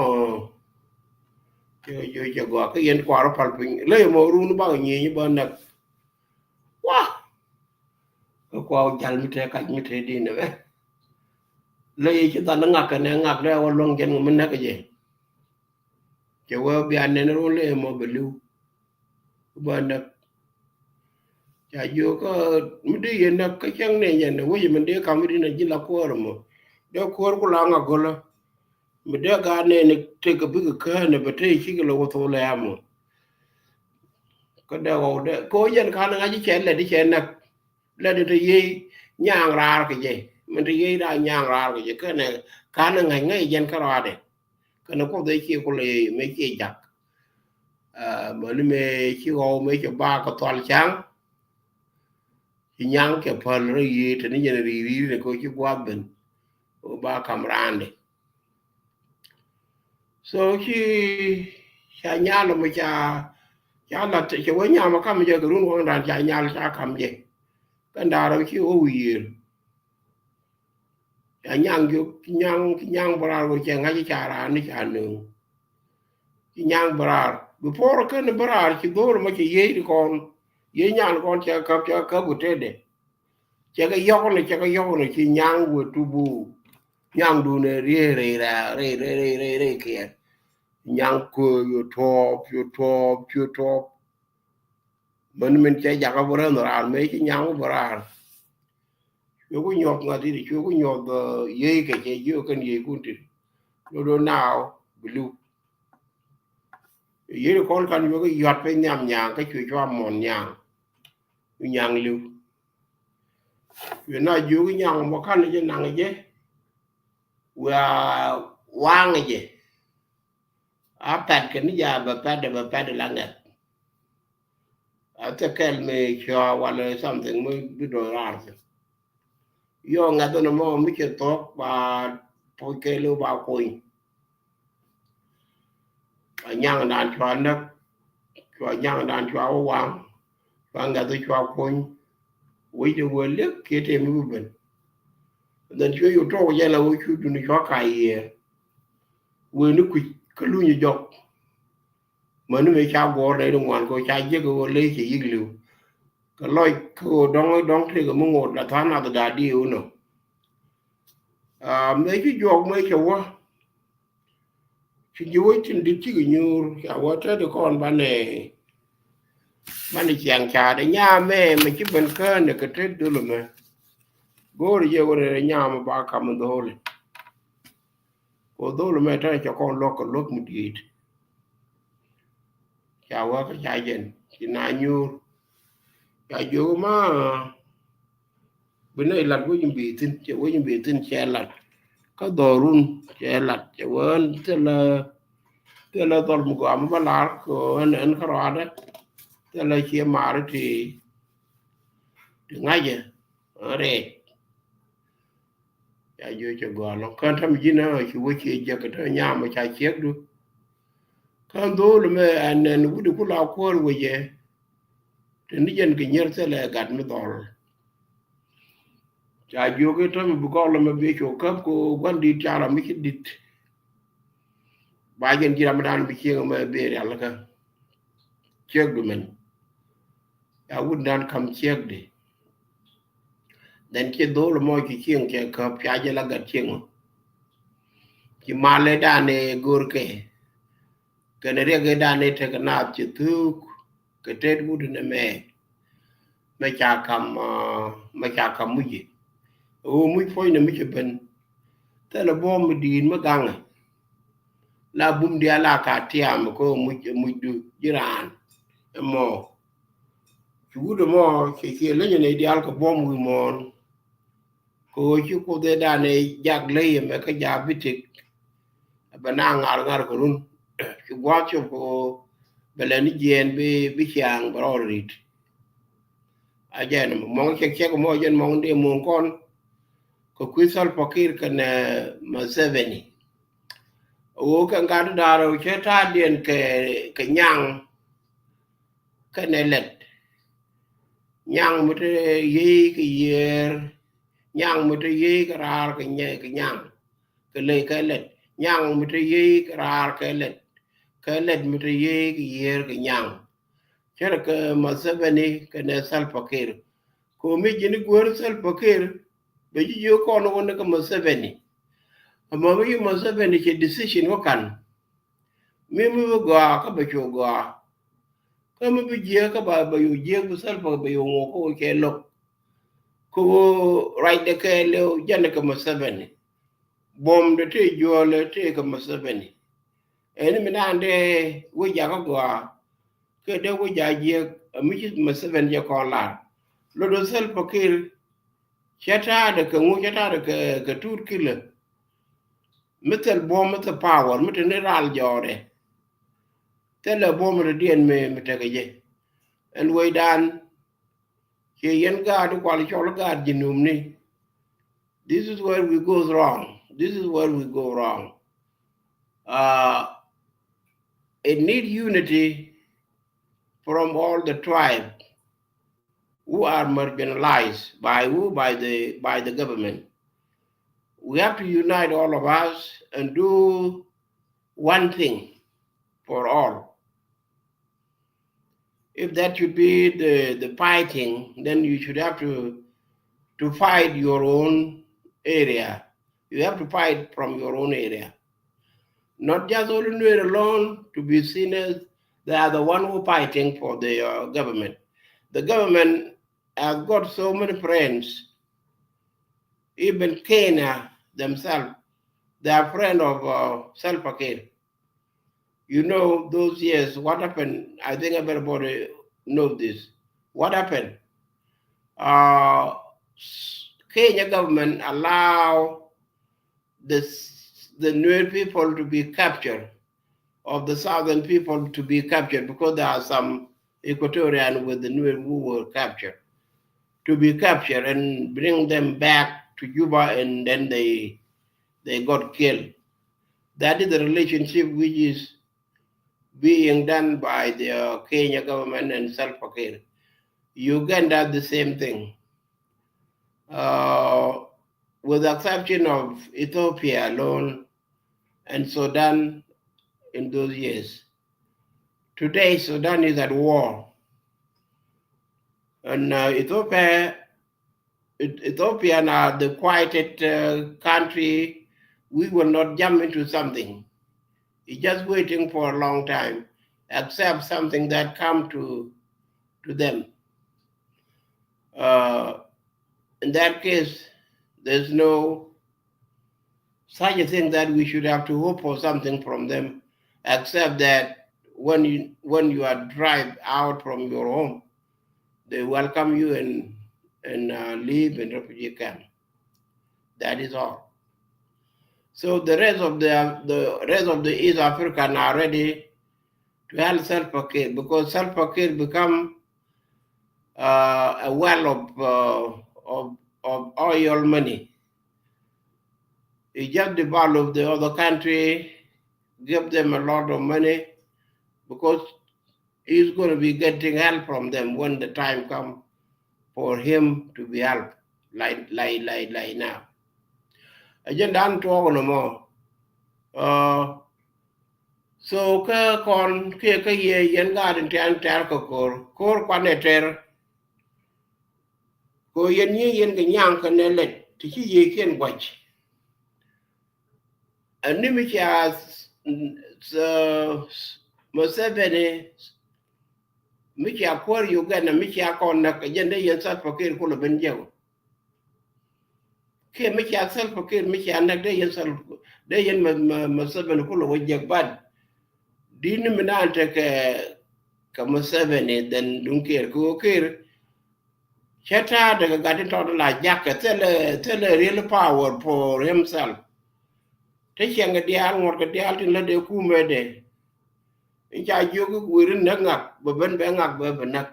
Cɛ cɛ gɔaa kä yɛn kuaar wä pal piny ley mɔ run bak nyieny bä näk. Wa kä kuaar wä jal mi te kac mi te din ɛmɛ. Ley ci dhal ŋak kɛn ɛ ŋak dee wä luäŋ jɛn ŋä mi näk jɛ. Cɛ wee bia nɛn ruɔ̱n lɛ mɔ bɛ li̱w. Bä näk ca jiök kä mi dee yɛ näk kä cäŋ nɛ yɛn wec mi dee kam mi dee na ji̱ la kuäär mɔ. Dee kuäär ku la ŋa gölä mi dee gaat nɛn tek kɛ bikɛ kään bɛ te cikɛ lɛ wä thol ɛ mɔ. Kä dee ɣɔw dee kä wä yɛn ka̱n ŋa̱c cɛ lɛ di cɛ näk. Lɛ di te yiey nyaŋ raar kɛ jɛ mi te yiey daa nyaŋ raar kɛ jɛ känɛ ka̱n ŋa̱c ŋa̱c jɛn kä rɔadɛ. Kɛnɛ kuoth ëë ciɛ kulɛ mëë ciɛ jak. Mäni mëë ci ɣɔw mëë ci bak kɛ thual ca̱ŋ. Ci nyaŋ kɛ päl rɔ yiëë te ni jɛn ri̱i̱ri̱i̱ ni kɛ ci gua̱a̱th ben. Wä ba kam raandɛ. So ci ca nyal mɔ ca ca lat cɛ wä nyam ɔ kam jɛ kɛ run waŋdan ca nyal ca kam jɛ. Kɛn da̱a̱r ɔ ci wä wi̱i̱r. Ca nyaŋ jiök ci nyaŋ ci nyaŋ bä raar wä cɛ ŋa̱c ca raar ni ca nööŋ. Ci nyaŋ bä raar bi puɔr kän bä raar ci dho̱o̱r mɔ cɛ yiey ti kɔn. Yiey nyan kɔn cɛ käp cɛ käp wä tetdɛ. Cɛ kɛ yɔk ni cɛ kɛ yɔk ni ci nyaŋ wä tubu. Nyaŋ dun ɛ riey rɛy rɛy rɛy rɛy rɛy rɛy kiɛ. Nyaŋ köö yo tuɔɔp yo tuɔɔp yo tuɔɔp. Män min cɛ jakä bä rän raar mëë ci nyaŋ wä bä raar. Cuɛ ku nyuɔth ŋa̱t i̱ cuɛ ku nyuɔth yiey kɛ cɛ jiök kɛn yiey kun ti. Lo do naaw bi li̱w. Yiey kɔn kan yuɔk i̱ yuat piny nhiam nyaŋ kä cuɛ cua muɔn nyaŋ. Bi nyaŋ li̱w. Cuɛ na jiök i̱ nyaŋ mɔ kan i̱ jɛ naŋ i̱ jɛ. Wia waŋ i̱ jɛ. A pɛt kɛ ni ja bɛ pɛt dɛ bɛ pɛt dɛ la ŋɛth. A thɛ kɛl mi cua walɛ something mi bi dɔ̱ raar thɛ. Yɔ ŋɛth ni mɔ mi cɛ thɔk ba puc kɛl ba kuny. A nyaŋ dan cua näk cua nyaŋ dan cua wä waŋ. Cua ŋɛth cua kuny. Wec de wä liek kiɛ tëë mi bi ben. Then cuɛ yuk tɔk jɛ la wä cu duni cua ka yiëë. Wee ni kui̱c kä luny jɔk. Mäni mëë ca guɔ̱ɔ̱r nɛy ti ŋuan kɛ ca jiäk kɛ ɣöö ley cɛ yi̱k li̱w. Kɛ lɔc kä ɣöö dɔ̱ŋ dɔ̱ŋ tëëkɛ mi ŋot la tha̱a̱ŋ nath da̱a̱ diëë wunɔ. Mëë ci juɔk mëë cɛ wä. Ci ji̱ wec tin di̱t cikɛ nyuur ca wä tet kɔn banɛ. Banɛ ciaŋ ca̱a̱t ɛ nyaamɛ mɛ ci ben kään ɛ kɛ tet dhol ɛmɛ. Go̱o̱r jɛ wä rɛy nyaamɛ ba kam dholi. Kɛ dhol ɛmɛ tɛn cɛ kɔn luɔk kɛ luɔk mi di̱i̱t. Ca wä kä ca jɛn ci na nyuur. Ca jiök ma bi nɛy lat wec in bi thi̱n cɛ wec in bi thi̱n cɛ lat. Kä dhɔrun cɛ lat cɛ wee thilɛ, thilɛ dhɔl mi gɔaa mi bä lar kɛ ɛn, ɛn kä rɔadɛ. Thilɛ ciɛ mari ti, ti ŋa̱cɛ rɛɛc. Ca jiö cɛ gɔaa lɔ kän täm ji̱n ɛ ci wä ciɛ jiäk kɛ te nyam ca ciɛkdu. Kän dhol mɛ ɛn, ɛn wut ku la kuäär wecɛ. Te ni jɛn kɛ nyier thilɛ gat mi dhɔl. Ca jiök i̱ tämi bi gɔl ɛmɛ bi cu käp kɛ gua̱n di̱t ca ram mi ci di̱t. Ba jɛn ji̱ ram dan bi cieŋ ɛmɛ bi rial kä ciek du mɛn. Ca wut dan kam ciek di. Then ci dhol ɛmɔ ci cieŋ cɛ käp ca jɛ la gat cieŋ ɔ. Ci malɛ dan ɛ go̱r kɛ kɛn riɛk ɛ dan ɛ tek naath ci thuk. Kɛ tet wut ni mɛ mɛ ca kam, mɛ ca kam muc. Ɣöö muc puɔ̱ny ni mi ci ben thilɛ buɔ̱m mi di̱i̱t mi gaŋɛ. La bum diaal la ka tiam kɛ ɣöö muc, muc du ji̱ raan ɛmɔ. Ci wut ɛmɔ ci ciɛ lenyɛ ni diaal kɛ buɔ̱m wi̱i̱ muɔ̱ɔ̱n. Kɛ ɣöö ci Kuoth ëë dan ëë jak ley ɛmɛ kä ja̱a̱k bi tëk. Bɛ na ŋar ŋar kɛ run ci gua̱a̱th cop kɛ ɣöö bɛ lɛ ni jiɛɛn bi, bi ciaŋ bɛ rɔɔd ri̱t. A jɛn ɛmɔ mɔŋ cɛk cɛk ɛmɔ jɛn mɔŋ dee muɔ̱ɔ̱n kɔn kɛ kui̱ Salva Kiir kɛnɛ Museveni. Ɣöö kɛ gat da̱a̱r ɣöö cɛ ta̱a̱diɛn kɛ, kɛ nyaŋ kɛnɛ lɛt. Nyaŋ mi te yiey kɛ yiëër, nyaŋ mi te yiey kɛ raar kɛ nyɛ, kɛ nyaŋ kɛ ley kɛ lɛt. Nyaŋ mi te yiey kɛ raar kɛ lɛt, kɛ lɛt mi te yiey kɛ yiëër kɛ nyaŋ. Cɛ rɛ kɛ Museveni kɛnɛ Salva Kiir. Kɛ mi ji̱n guäär Salva Kiir bɛ ji̱ jiök kɔn wä ni kɛ Museveni. Ɛmɔ mi ji̱ Museveni cɛ decision wä kan. Mi mi bi gɔaa kä bɛ cu gɔaa. Kä mi bi jiäk kä ba, ba yo̱ jiäk bi Salva bɛ yo̱ ŋuɔk kä wä cɛ lo̱k. Kä wä ruacdɛ kɛɛliw jɛn kɛ Museveni. Buɔ̱mdɛ tëë juɔlɛ tëë kɛ Museveni. Ɛn mi naan dee wä jakä gɔaa. Kɛ dee wä jak jiäk a mi ci Museveni jɛ kɔn lar. Lotdɛ Salva Kiir cɛ ta̱a̱dɛ kɛ ŋu cɛ ta̱a̱dɛ kɛ, kɛ tuut kilɛ. Mi thil buɔ̱m mi thil power mi te ni ral jɔɔdɛ. Thilɛ buɔ̱m mi te diɛn mi, mi tekɛ jɛ. Ɛn wecdan ciɛ yɛn gaat i̱ kual cɔl gaat ji̱ numni. This is where we go wrong. This is where we go wrong. Uh, it need unity from all the tribe who are marginalized by who? By the, by the government. We have to unite all of us and do one thing for all. If that should be the, the fighting, then you should have to, to fight your own area. You have to fight from your own area. Not just only Nuer alone to be seen as they are the one who fighting for the, uh, government. The government has got so many friends. Even Kenya themselves, they are friend of, uh, Salva Kiir. You know, those years, what happened? I think everybody know this. What happened? Uh, Kenya government allow the, the Nuer people to be captured, of the southern people to be captured, because there are some Equatorian with the Nuer who were captured, to be captured and bring them back to Juba, and then they, they got killed. That is the relationship which is being done by the, uh, Kenya government and Salva Kiir. Uganda, the same thing. Uh, with the exception of Ethiopia alone and Sudan in those years. Today, Sudan is at war. And, uh, Ethiopia, Eth-, Ethiopian are the quieted, uh, country. We will not jump into something. It's just waiting for a long time, except something that come to, to them. Uh, in that case, there's no such a thing that we should have to hope for something from them, except that when you, when you are drive out from your home, they welcome you and, and, uh, live in refugee camp. That is all. So the rest of the, the rest of the East African are ready to help Salva Kiir because Salva Kiir become uh, a well of, uh, of, of oil money. He just develop the other country, give them a lot of money because he's going to be getting help from them when the time come for him to be helped, like, like, like, like now. Agenda an tuɔɔk nɔmɔ. Uh, so kä kɔn kiɛ kä yɛ yɛn gaat in tian tɛr kä ko̱r, ko̱r kuan ɛ tɛr. Ko yɛn nyi yɛn kɛ nyaŋ kä nɛ lɛt ti ci yɛ kiɛn guac. Ani mi cia s- s- Museveni, mi cia kuäär Uganda, mi cia kɔn näk, agenda yɛn Salva Kiir kulɛ ben jiɛk. Kiɛ mi cia Salva Kiir mi cia näk dee yɛn Salva, dee yɛn ma, ma, Museveni kulɛ wä jiɛk, but di ni mi naan tekɛ kɛ Museveni, then duŋ Kiir kɛ wä Kiir. Cɛ ta̱a̱ tekɛ gat in tɔt la jakä thilɛ, thilɛ real power for himself. Te ciɛŋ kɛ diaal ŋuɔ̱t kɛ diaal tin lä dee kumɛ dee. In ca jiök i̱ wi̱i̱ rin näk ŋak bɛ ben bɛ ŋak bɛ bɛ näk.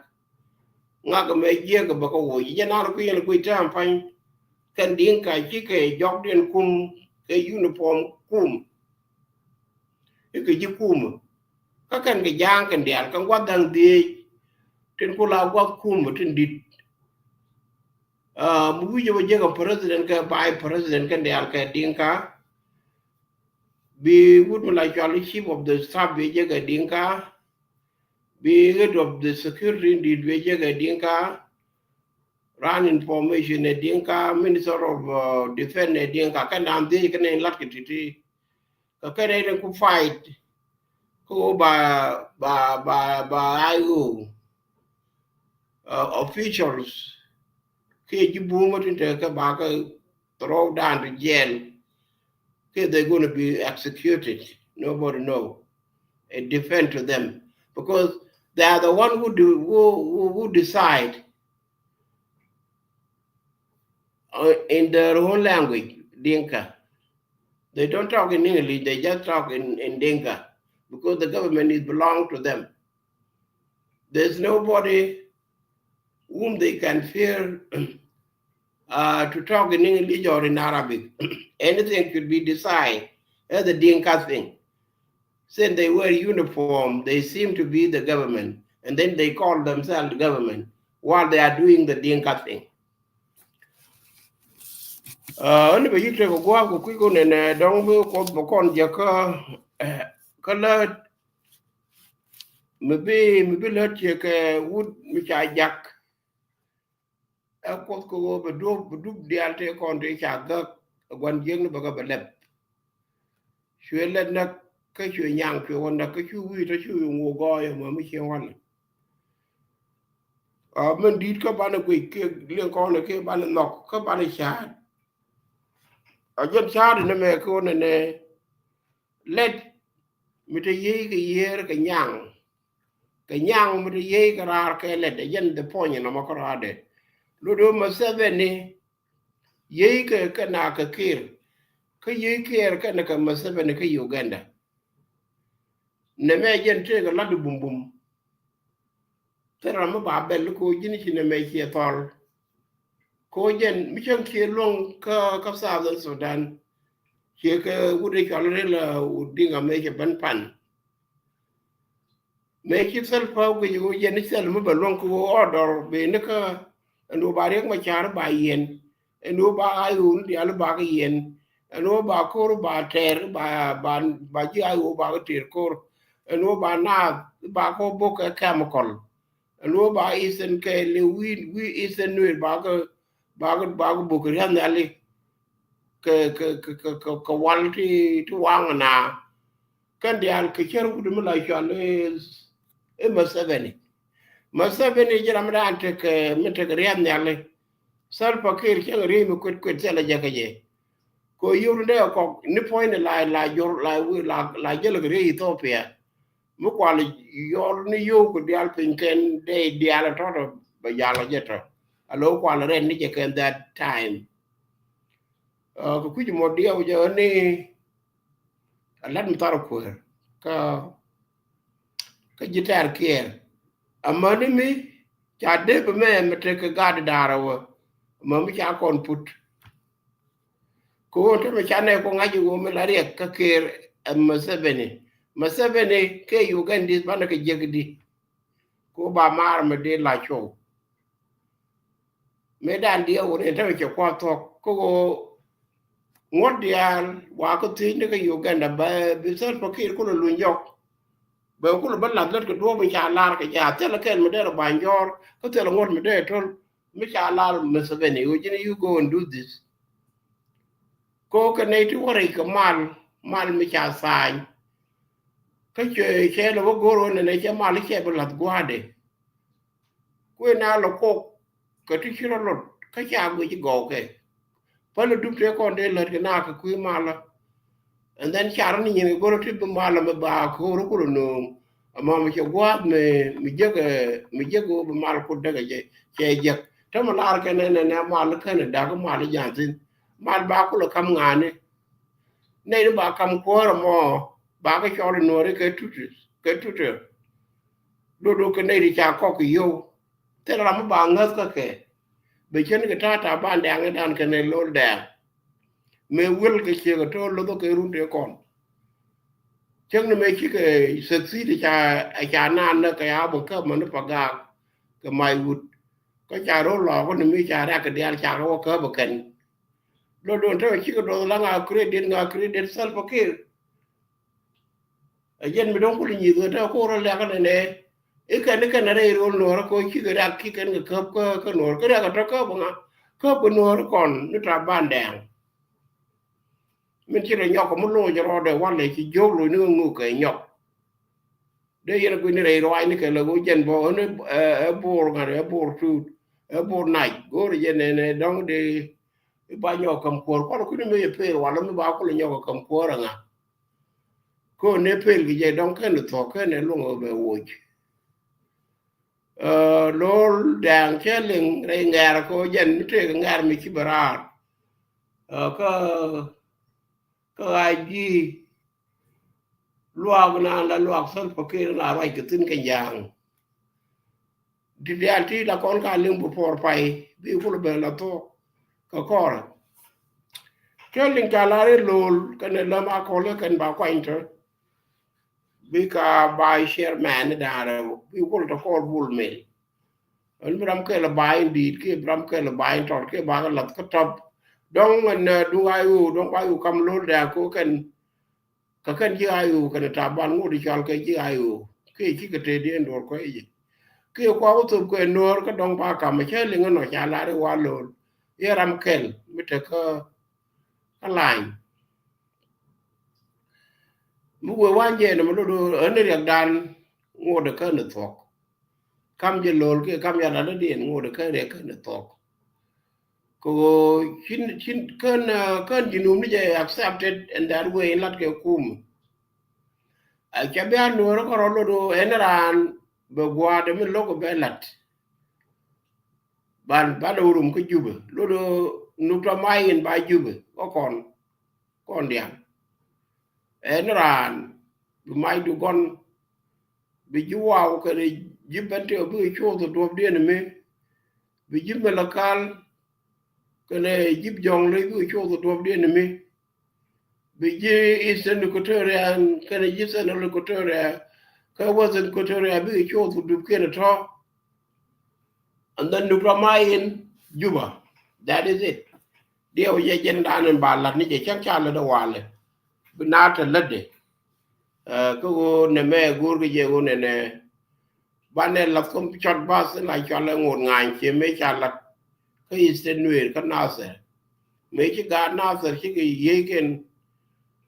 Ŋak mɛ jiäk bɛ kä woc jɛ naan kui̱ yɛn kui̱ tääm pa̱ny. Kɛn di̱ŋ ka cikɛ jɔkdiɛn kum kɛ uniform kum. Ikɛ ji̱ kum kä kɛn kɛ ja̱a̱ŋ kɛn diaal kɛn gua̱th da̱ŋ dhieec. Tin ku la gua̱th kum tin di̱t. Uh, mi wi̱c ɛ bä jek a president kɛ vice president kɛn diaal kɛ di̱ŋ ka. Bi wut mi la cual chief of the staff bi jek a di̱ŋ ka. Bi head of the security in dit bi jek a di̱ŋ ka. Run information a di̱ŋ ka, minister of uh, defense a di̱ŋ ka. Kɛn da̱a̱n dhieec kɛn in lat kɛ ti̱ti̱. Kä kɛn in ku fight kä ɣöö ba, ba, ba, ba I O uh, officials kiɛ ji̱ bumä tin te kä ba kä throw down to jail. Kiɛ they gonna be executed. Nobody know. It depend to them because they are the one who do, who, who, who decide uh, in their own language, Dinka. They don't talk in English, they just talk in, in Dinka because the government is belong to them. There's nobody whom they can fear uh, to talk in English or in Arabic. Anything could be decided as a Dinka thing. Since they wear uniform, they seem to be the government, and then they call themselves the government while they are doing the Dinka thing. Ɛn bɛ yi̱k tekɛ gua̱a̱k kɛ kui̱ kɔn ɛnɛ dɔ̱ŋ bi Kuoth bɛ kɔn jɛ kä kä lät mi bi mi bi lät tiɛ kɛ wut mi ca jak. Ɛ Kuoth kɛ ɣöö bɛ dup bɛ dup diaal tëë kɔn tëë ca gäk ɛ gua̱n jiäkni bɛ kɛ bɛ lɛp. Cuɛ lɛt näk kä cuɛ nyaŋ cuɛ wä näk kä cu wi̱i̱ tɔ cu ŋuɔk gɔɔy ɛmɔ mi cieŋ wälɛ. A min di̱i̱t kä banɛ guic kiɛ liŋ kɔn kiɛ banɛ nhɔk kä banɛ ca̱a̱t. A jɛn ca̱a̱t ni mɛ kä wä nɛnɛ lɛt mi te yiey kɛ yiër kɛ nyaŋ. Kɛ nyaŋ mi te yiey kɛ raar kɛ lɛt a jɛn the point nɔmɔ kä raar dɛ. Lot wä Museveni yiey kɛ kɛ na kɛ Kiir. Kä yiey Kiir kɛnɛ kɛ Museveni kä Uganda. Nɛ mɛ jɛn tëëkɛ lat bumbum. Thil ram mi ba bɛl ko ji̱n ci nɛ mɛ ciɛ thɔl. Ko jɛn mi cäŋ ciɛ luɔ̱ŋ kä kä Southern Sudan. Ciɛ kɛ wut ɛ cɔl ril wut diŋ a mɛ cɛ ben pan. Mëë ci thil päw kɛ ci ɣöö yɛn ni thil mi bɛ luäŋ kɛ ɣöö ɔɔdɔr bëë ni kä ɛn ɣöö ba Riɛk Macar ba yiɛn, ɛn ɣöö ba I O ni diaal ba kɛ yiɛn, ɛn ɣöö ba ko̱r ba tɛɛr ba ba ba ji̱ I O ba kɛ tëër ko̱r, ɛn ɣöö ba naath ba kɛ bok kɛ chemical, ɛn ɣöö ba Eastern kɛ li wi̱i̱ wi̱i̱ Eastern Nuer ba kɛ ba kɛ ba kɛ bok kɛ ria̱th nhiali. Kɛ kɛ kɛ kɛ kɛ wal ti ti waŋ na. Kɛn diaal kɛ cär wut mi la cual i̱ Museveni. Museveni ji̱ ram dan tekɛ mi tekɛ riath nhiali. Salva Kiir cäŋ riey mi kuet kuet thilɛ jɛ kɛ jɛ. Kɛ yio̱w ni dee kɔk ni puɔ̱nyni la la jor la la la jälɛ kɛ riey Ethiopia. Mi kual yɔl ni yio̱w kɛ diaal piny kɛn dee diaal tɔ̱tɔ̱ bɛ jal jɛ tɔ̱. Alo kual rɛn ni jɛ kɛn that time. Kɛ kui̱c mɔ diɛw jɛ ni a lat mi thar kuäär kä kä ji̱ tɛ̈r kiɛɛr. Amäni mi ca dee bi mɛ mi tek kɛ gat da̱rä wä, amäni mi ca kɔn put. Kɛ ɣöö te mi ca nɛ kɔ ŋa̱c i̱ ɣöö mi la riɛk kä Kiir ɛ Museveni. Museveni kɛ Ugandese banɛ kɛ jiäk di. Kɛ ɣöö ba maar mi dee la cuɔw. Mëë dan diɛ wun in te mi cɛ kua̱r thuɔ̱k kä ɣöö ŋuɔ̱t diaal wakä thiec ni kä Uganda bɛ bi Salva Kiir kulɛ luny jɔk. Bɛ kulɛ bä lath lät kɛ duɔ̱ɔ̱p in ca lar kɛ jɛ a thilɛ kɛn mi derɛ ba̱ny jɔɔr kä thilɛ ŋuɔ̱t mi derɛ töl mi ca lar Museveni ɣöö ji̱n you go and do this. Ko kɛ nɛy ti wä rɛy kɛ mal, mal mi ca tha̱a̱ny. Kä cɛ cɛ lɛ wä go̱o̱r wä nɛnɛ cɛ mal cɛ bi lath gua̱a̱dɛ. Kuëë na lɔ kok kɛ ti ci rɔ lot kä ca guic gɔw kɛ. Päl dup tëë kɔn dee lät kɛ na kɛ kui̱ malä. And then ca rɔ ni nyin kɛ go̱rɔ ti bi malä mi ba ko̱r kulɛ no̱o̱ŋ. Ama mi cɛ gua̱a̱th mi mi jek mi jek wä bi mal kut däkɛ cɛ cɛ jek. Te mi lar kɛ nɛ nɛ nɛ mal känɛ dak mal jan thin. Mal ba kulɛ kam ŋa̱a̱ni. Nɛy ni ba kam kuäärä mɔ ba kɛ cɔl i̱ nuɔ̱ɔ̱ri kɛ tuti kɛ tuti. Dodo kɛ nɛy ti ca kɔk kɛ yio̱w. Thil ram mi ba ŋäth kä kɛ bɛ cän kɛ ta̱a̱ ta̱a̱ ban dɛ̈ɛ̈ŋ i̱ dan kɛn ɛ lo̱l dɛ̈ɛ̈ŋ. Mëë wi̱l kɛ ciek ɛ to̱o̱l lo̱thɔ kɛ run tëë kɔn. Cäŋ ni mëë cikɛ succeed ɛ ca ɛ ca naan näk kɛ ya bä käp mäni pa gaak kɛ mac wut. Kä ca ro̱l lɔɔk ni mi ca rɛ̈k kɛ diaal ca kɛ wä käp ɛ kɛn. Lo̱l duɔ̱n te wä cikɛ duɔth la ŋa credit ŋa credit Salva Kiir. Ɛ jɛn mi dɔ̱ŋ kul nyieth ɣän te ko̱r ɛ lɛ̈k nɛnɛ. I̱ kɛn i̱ kɛn ɛ rɛy rol nuɔ̱ɔ̱rä kɛ ɣöö cikɛ riak ki kɛn kɛ käp kä kä nuɔ̱ɔ̱rä kä riak ɛ tɔ̱ käp ɛ ŋa käp kɛ nuɔ̱ɔ̱rä kɔn ni ta̱a̱ ban dɛ̈ɛ̈ŋ. Min ci rɔ nyɔk kɛ mi loc rɔɔdɛ walɛ ci jiök loc ni ŋuk kɛ nyɔk. Dee yɛn a guini rɛy ruaacni kɛ lɛ ɣöö jɛn bä ɣän ɛ bo̱o̱r ŋa̱t ɛ bo̱o̱r tuut ɛ bo̱o̱r nac go̱o̱r jɛn nɛnɛ dɔ̱ŋ dee i̱ ba nyɔk käm kuäär kuan kuni mëë yɛ pëël walɛ mi ba kulɛ nyɔk ɛ käm kuäär ɛ ŋa. Kä ne pel kɛ jɛ dɔŋ kɛn thuɔ̱k kɛn ɛ luŋ ɛ bɛ woc. Ɛ, lo̱l dɛɛŋ cɛ liŋ rɛy ŋɛɛr kɛ jɛn mi tëëk ŋɛɛr mi ci bɛ raar. Ɛ, kä kä ɣaac ji̱ luaak naan la luaak Salva Kiir la ruac kɛ thi̱n kɛ ja̱a̱ŋ. Ti diaal ti la kɔn ka liŋ bi puɔr pay bi kul ben la thuɔk kɛ kɔrɛ. Kɛ liŋ ca la ri lo̱l kɛn ɛ läm a kɔl kɛ kɛn ba kuany tɔ. Bi ka ba chairman ni da̱a̱n rɛw bi kul tɔ kɔr bul mel. Ɛn bi ram kɛl ba in di̱i̱t kiɛ bi ram kɛl ba in tɔt kiɛ ba kɛ lath kä tɔp. Dɔŋ ɛn du ay wu dɔŋ ba yu kam lo̱l dɛɛ ko kɛn Kä kɛn ji̱ I O kɛnɛ Taban ŋot i̱ cɔal kɛ ji̱ I O kiɛ cikɛ tëëdiɛn duɔ̱ɔ̱r kɔc i̱ ji̱ kiɛ kua wä thop kɛ Nuɔ̱ɔ̱r kä dɔ̱ŋ ba kam cä liŋä nɔ ca lar i̱ wa lo̱l. I̱ ram kɛl mi tekä kä lany mi wëë wa̱n jɛ nɔmɔ do̱do̱ ɣän i̱ riɛkdan ŋot i̱ kän i̱ thuɔ̱k. Kam jɛ lo̱l kiɛ kam jɛ lat dee ŋot i̱ kän i̱ kän i̱ thuɔ̱k. Kɛ ɣöö cin cin kän kän ji̱ num ni jɛ accepted in that way in lat kɛ kum. Ɛ cɛ bia nuɔ̱ɔ̱r kärɔ lot ɣöö ɛn raan bɛ gua̱a̱r dee mi lo̱k bɛ lat. Ban ban ɣöö rum kä Jubɛ lot ɣöö nuk tɔ mac in ba Jubɛ kä kɔn kɔn diaal. Ɛn raan bi macdu gɔn bi ji̱ waw kɛnɛ ji̱ bɛn tëë bikɛ cuɔth duɔ̱pdiɛn mi bi ji̱ Malakal kɛnɛ ji̱ Jɔŋley bikɛ cuɔth duɔ̱pdiɛn mi bi ji̱ Eastern Equatoria kɛnɛ ji̱ Central Equatoria kɛ Western Equatoria bikɛ cuɔth dupkiɛn tɔ̱. And then nu rɔ ma in Juba. That is it. Diɛ wä jɛ jɛn dan in ba lat ni jɛ cäŋ ca lät a walɛ bi na te lät de. Kä ɣöö nɛ mɛ go̱o̱r kɛ jɛ ɣöö nɛ nɛ banɛ lath kä cɔt bath in la cɔalɛ ŋot ŋa̱a̱ny ciɛ mëë ca lat kä Eastern Nuer kä Nasir. Mëë ci gaat Nasir cikɛ yiey kɛn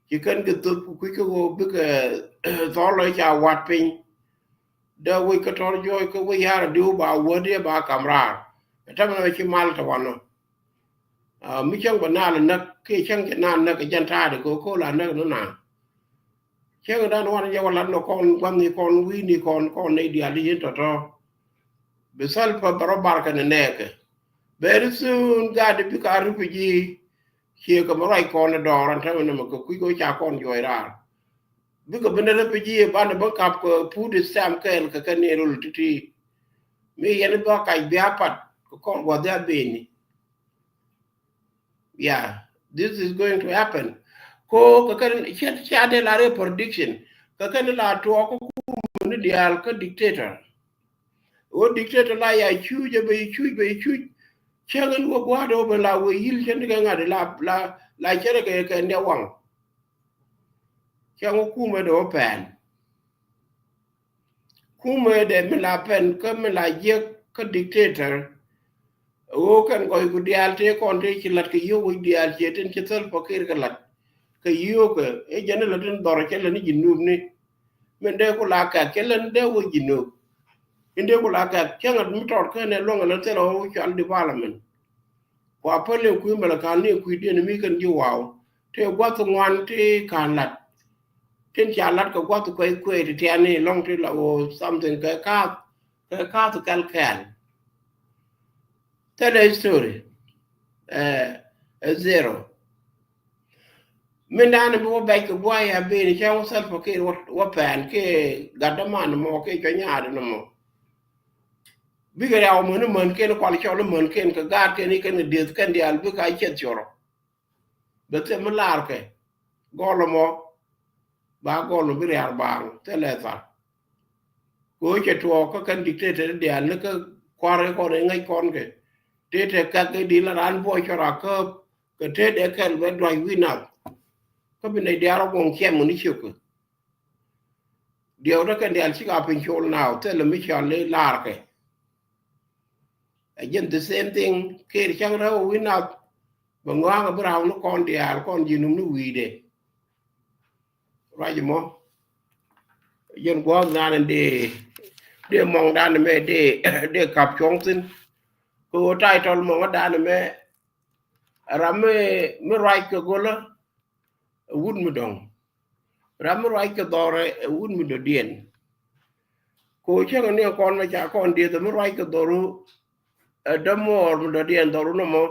ci kɛn kɛ thoth ku kui̱ kä ɣöö bikɛ thɔl lɔ ca wat piny. Dee wec kä tɔr juɔc kä wec ya̱r a diw ba wädiɛ ba kam raar. Ɛ tämɛ ci mal tɛ wanɔ. Mi cäŋ bɛ naal näk kiɛ cäŋ cɛ naal näk kɛ jɛn ta̱a̱dɛ kɛ ko̱o̱l a näk ni naan. Cäŋ dan wanɔ jɛ wä lat nɔ kɔn gua̱thni kɔn wi̱i̱ni kɔn kɔn nɛy diaal ti yin tɔ̱tɔ̱. Bi Salva bɛ rɔ bar kɛn nɛɛkɛ. Very soon gaat di bikɛ a refugee. Ciɛ kɛ mɛ ruac kɔn ɛ dɔɔr an tämɛ nɛmɛ kɛ kui̱ kɛ ca kɔn juɔc raar. Bikɛ bi ni refugee banɛ bä kap kɛ food stamp kɛɛl kɛ kɛ ni rul ti̱ti̱. Mi yɛn bä kac bia pat kɛ kɔn gua̱th ya beni. Yeah, this is going to happen. Ko kɛ kɛ cia cia de la re prediction. Kɛ kɛ ni la tuɔɔk kä kum ni diaal kä dictator. Wä dictator la ya cuc, bɛ cuc, bɛ cuc. Cäŋ in wä gua̱a̱r wä bɛ la wä yil cä ni kɛ ŋa̱t la la la cä ni kɛ kɛ ni waŋ. Cäŋ wä kumɛ de wä pɛn. Kumɛ de mi la pɛn kä mi la jiäk kä dictator. Wä kɛn gɔy ku diaal tëë kɔn tëë ci lat kɛ yio̱k wä diaal ciɛ tin ci thäl pakir kɛ lat. Kɛ yio̱k kɛ ɛ jɛn ni la tin dhɔr cɛ la ni ji̱ nup ni. Min dee ku la kɛk cɛ län dee wä ji̱ nöök. In dee ku la kɛk cäŋ at mi tɔt kɛn ɛ luɔ̱ŋ ɛ län thilɛ wä cual development. Kua päl ni kui̱ mɛlɛ ka̱n ni kui̱ diɛn mi kɛn ji̱ waw. Tëë gua̱th ŋuan tëë ka̱n lat. Tin ca lat kɛ gua̱th kuɛy kuɛy ti tiani lɔŋ ti la wä something kɛ kaath kɛ kaath kɛl kɛl. Thilɛ history. Ɛ ɛ zero. Min dan bi wä bɛc kɛ guay a ben cɛ wä Salva Kiir wä pɛn kɛ gat däman mɔ kɛ cɔ nyaat ni mɔ. Bikɛ riaw män män ken kual cɔl män ken kɛ gaat ken iken kɛ dieth kɛn dial bikɛ a cieth cɔrɔ. Bɛ thil mi lar kɛ gɔl mɔ ba gɔl mɔ bi riar baaŋ thilɛ thar. Kɛ wä cɛ tuɔɔk kä kɛn dictator dial ni kä kuar kɔn in ŋäc kɔn kɛ tete kak kɛ di la ran buɔc cɔra kä kɛ tet ɛ kɛl bɛ duac wi̱i̱ nath. Kä bi nɛy diaal rɔ guɔ̱ŋ ciɛm ŋun i̱ ciökɛ. Diɛw dä kɛn diaal cik a piny col naaw thilɛ mi cɔl i̱ laarkɛ. Ɛ jɛn the same thing kër cäŋ rɛw wi̱i̱ nath. Bɛ ŋɔaŋ a bi raw ni kɔn diaal kɔn ji̱ num ni wi̱i̱dɛ. Ruac mɔ. Jɛn guɔ̱ɔ̱k dan in dee dee mɔŋ dan in mɛ dee dee kap cuɔ̱ŋ thin. Kɛ ɣöö title mɔŋ dan in mɛ ram mi mi ruac kɛ go̱lä. Ɛ wut mi dɔ̱ŋ. Ram mi ruac kɛ dhɔrɛ ɛ wut mi dɔ̱diɛn. Kɛ ɣöö cäŋ ni kɔn mɛ ca kɔn dieth mi ruac kɛ dhɔru. Ɛ dämuɔɔr mi dɔ̱diɛn dhɔru nɔmɔ.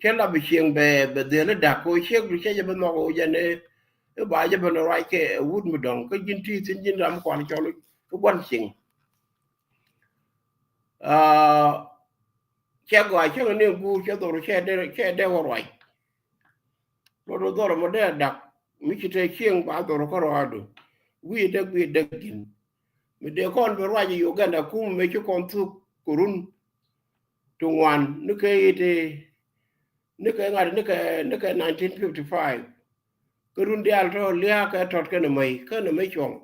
Cä la bi cieŋ bɛ bɛ dhil i̱ da̱k kɛ ɣöö ciek du cä jɛ bi nhɔk ɣöö jɛn i̱ ba jɛ ben ruac kɛ ɛ wut mi dɔ̱ŋ kä ji̱n ti thi̱n ji̱n ram kuan cɔl i̱ gua̱n cieŋ. Cɛ gɔaa cäŋ ni guur cɛ dhɔru cɛ dee cɛ dee wä ruac. Lɔt wä dhɔru mɔ dee dak mi ci te cieŋ ba dhɔru kä rɔadu. Wi̱i̱ däk wi̱i̱ däk ji̱n. Mi dee kɔn bi ruac i̱ Uganda kum mëë ci kɔn thuk kɛ run ti ŋuan ni kɛ i̱ ti ni kɛ ŋa̱t ni kɛ ni kɛ nineteen fifty five. Kä run diaal tɔ̱ lia̱a̱ kɛ tɔt kɛn mäc kɛn mäc cuɔ̱ŋ.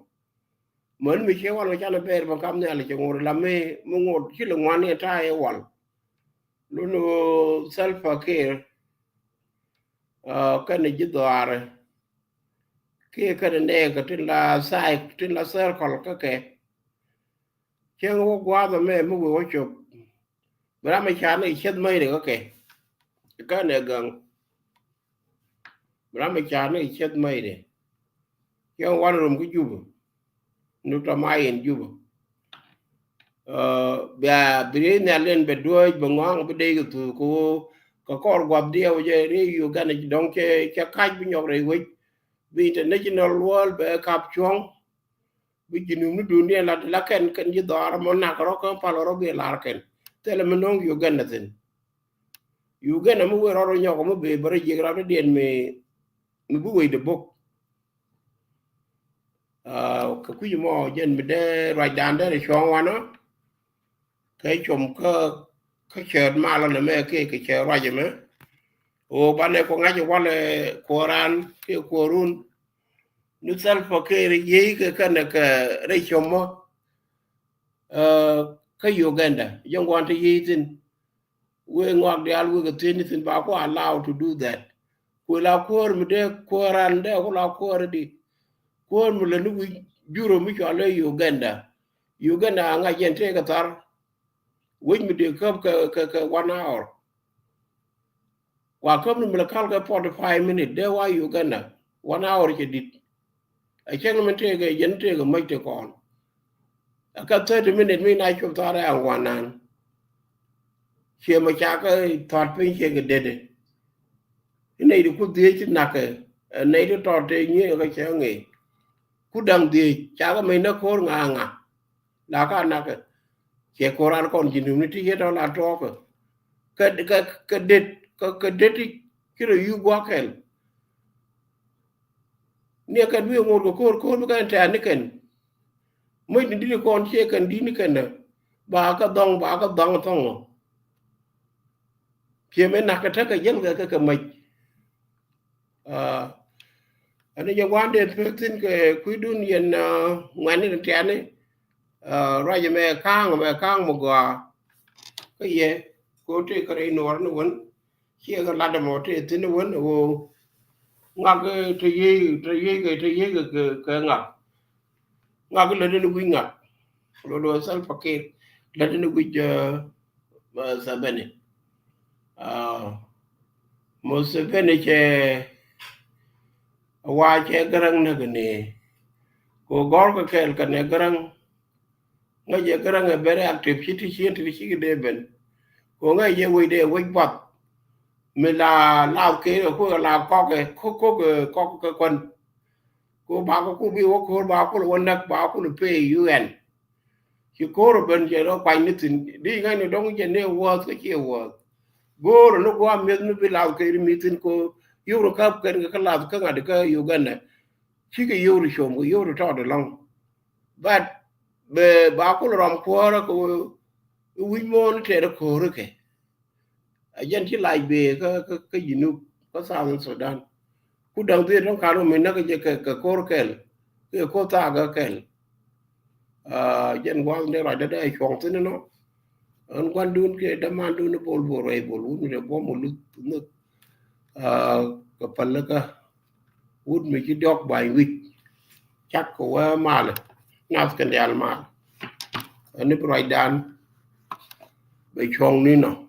Män mi ciɛ wal kɛ canɛ bɛɛr bä kam nhial cɛ ŋot la mi mi ŋot ci lɛ ŋuan ni ta̱a̱ i̱ wal. Lun ɣöö Salva Kiir kɛn ji̱ dhɔaarɛ. Kiɛ kɛn nɛɛkɛ tin la tha̱a̱c tin la circle kä kɛ. Cäŋ wä gua̱a̱th ɛmɛ mi wee wä cop. Bi ram mi ca̱r ni kɛ cieth mäcdɛ kä kɛ. Kä nɛ gäŋ. Bi ram mi ca̱r ni kɛ cieth mäcdɛ. Cäŋ wan rum kä Jubä. Nuk tɔ ma yɛn Jubä. Bia bi riey nhial in bɛ duäc bɛ ŋɔaŋ bi dee kɛ thuuk kɛ ɣöö kɛ kɔr gua̱th diɛw jɛ riey Uganda dɔ̱ŋ cɛ cɛ ka̱c bi nyɔk rɛy wec. Bi international world bɛ kap cuɔ̱ŋ. Bi ji̱ num ni duundiɛn la la kɛn kɛn ji̱ dhɔaar mɔ nak rɔ kä pal rɔ bi lar kɛn. Thilɛ mi no̱o̱ŋ Uganda thi̱n. Uganda mi wee rɔ rɔ nyɔk mi bi bä rɔ jiɛk rɔ diɛn mi mi bi wecdɛ bok. Kɛ kui̱c mɔ jɛn mi dee ruacdan dee rɛ cuɔ̱ɔ̱ŋ wanɔ. Kɛ com kä kä cäät malɔ nɛ mɛ kɛ kɛ cäät ruac ɛmɛ. Ɣöö banɛ kɔ ŋa̱c ɛ walɛ kuɔran kɛ kuɔrun. Ni Salva Kiir yiey kɛ kɛnɛ kɛ rɛy cɔmɔ. Kä Uganda jɛ ŋuan te yiey thin. Wee ŋɔak diaal wek a thiecni thin ba ku allow to do that. Ku la kuäär mi dee kuäär an dee ku la kuäär di. Kuäär mi lä ni wi̱c jurä mi cɔal i̱ Uganda. Uganda a ŋa̱c yɛn tëëkɛ thar. Wec mi dee käp kɛ kɛ kɛ one hour. Wa käp ni mi lä kal kɛ forty five minute dee wa Uganda. One hour cɛ dit. A cäŋ ni mi tëëkɛ yɛn tëëkɛ mäc te kɔn. A kä thirty minute mi na cop thar a ŋuanan. Ciɛ mɛ ca kä thɔt piny ciɛ kɛ dede. Inɛy di ku dhiec ti nakɛ. Inɛy ti tɔt te nyiee kä cɛ ŋic. Ku da̱ŋ dhiec ca kɛ mec näk ko̱r ŋa ŋa. La ka nakɛ. Cɛ ko̱r an kɔn ji̱ num ni ti yet ɔ la tuɔɔkɛ. Kɛ, kɛ, kɛ det, kɛ, kɛ det ti ci rɔ yup gua̱a̱k kɛl. Ni kɛn wi̱i̱ ŋo̱r kɛ ko̱r, ko̱r bi kɛn tɛ̈r ni kɛn. Mäc ni di̱t kɔn ciɛ kɛn di̱t ni kɛn. Ba kɛ dhɔŋ, ba kɛ dhɔŋ thɔŋ ɔ. Ciɛ mëë nak kɛ tekɛ jäl kɛ kɛ kɛ mäc. Ɛn jɛ gua̱n dee pek thi̱n kɛ kui̱dun yɛn ŋuɛ̈ni ni tiani. Ruac mɛ ka̱a̱ŋ mɛ ka̱a̱ŋ mɛ gɔaa. Kä yɛ ko tëë kɛ rɛy nuɔɔr ni wän. Ciɛ kɛ lat ɛmɔ tëë thi̱n ni wän ɣöö ŋak te yiey te yiey kɛ te yiey kɛ kɛ ŋak. Ŋak lät ni wi̱c ŋak. Lolo Salva Kiir lät ni wi̱c Museveni. Museveni cɛ wa cɛ Gäräŋ näk ni. Ko gɔ̱r kɛ kɛɛl kɛ nɛ Gäräŋ. Ŋäc jɛ Gäräŋ ɛ very active ci ti cien ti ci kɛ dee ben. Ko ŋäc jɛ wec dee wec buath. Mi la lath kɛ ko la kɔk kɛ kɔk kɛ kɔk kɛ kuan. Ko ba ko ku bi wä ko̱r ba ko wä näk ba ko pay U N. Ci ko̱r ben jɛ rɔ kuany ni thi̱n di ŋa̱c ni dɔ̱ŋ jɛ ni wuɔth kä ciɛ wuɔth. Go̱o̱r ni gua̱a̱ mi̱eth ni bi lath kɛ ri mi̱eth thi̱n ko yio̱w rɔ käp kɛn kɛ kä lath kä ŋa̱t kä Uganda. Cikɛ yio̱w rɔ com kɛ yio̱w rɔ tɔɔt ɛlɔ̱ŋ. But bɛ ba kul rɔm kuɔ̱ɔ̱rä kɛ wi̱c muɔ̱ɔ̱n tɛɛrɛ ko̱o̱rä kɛ. A jɛn ci lac bee kä kä kä Junub kä South Sudan. Ku da̱ŋ dhiet tɔ̱ŋ ka̱n mi näk jɛ kɛ kɛ ko̱r kɛl kɛ ko̱r thaak kä kɛl. Jɛn gua̱a̱th ni ruacdä dee cuɔ̱ŋ thi̱n inɔ. Ɛn gua̱ndun kɛ dämandun ni bol bol rɛy bol wun mi dee buɔ̱m wä luth nhök. Kɛ pälikä wut mi ci diɔ̱k ba̱ny wi̱c. Cak kɛ wee malɛ nath kɛ diaal malɛ. Ɛn ni bi ruacdan bɛ cuɔ̱ŋ ni nɔ.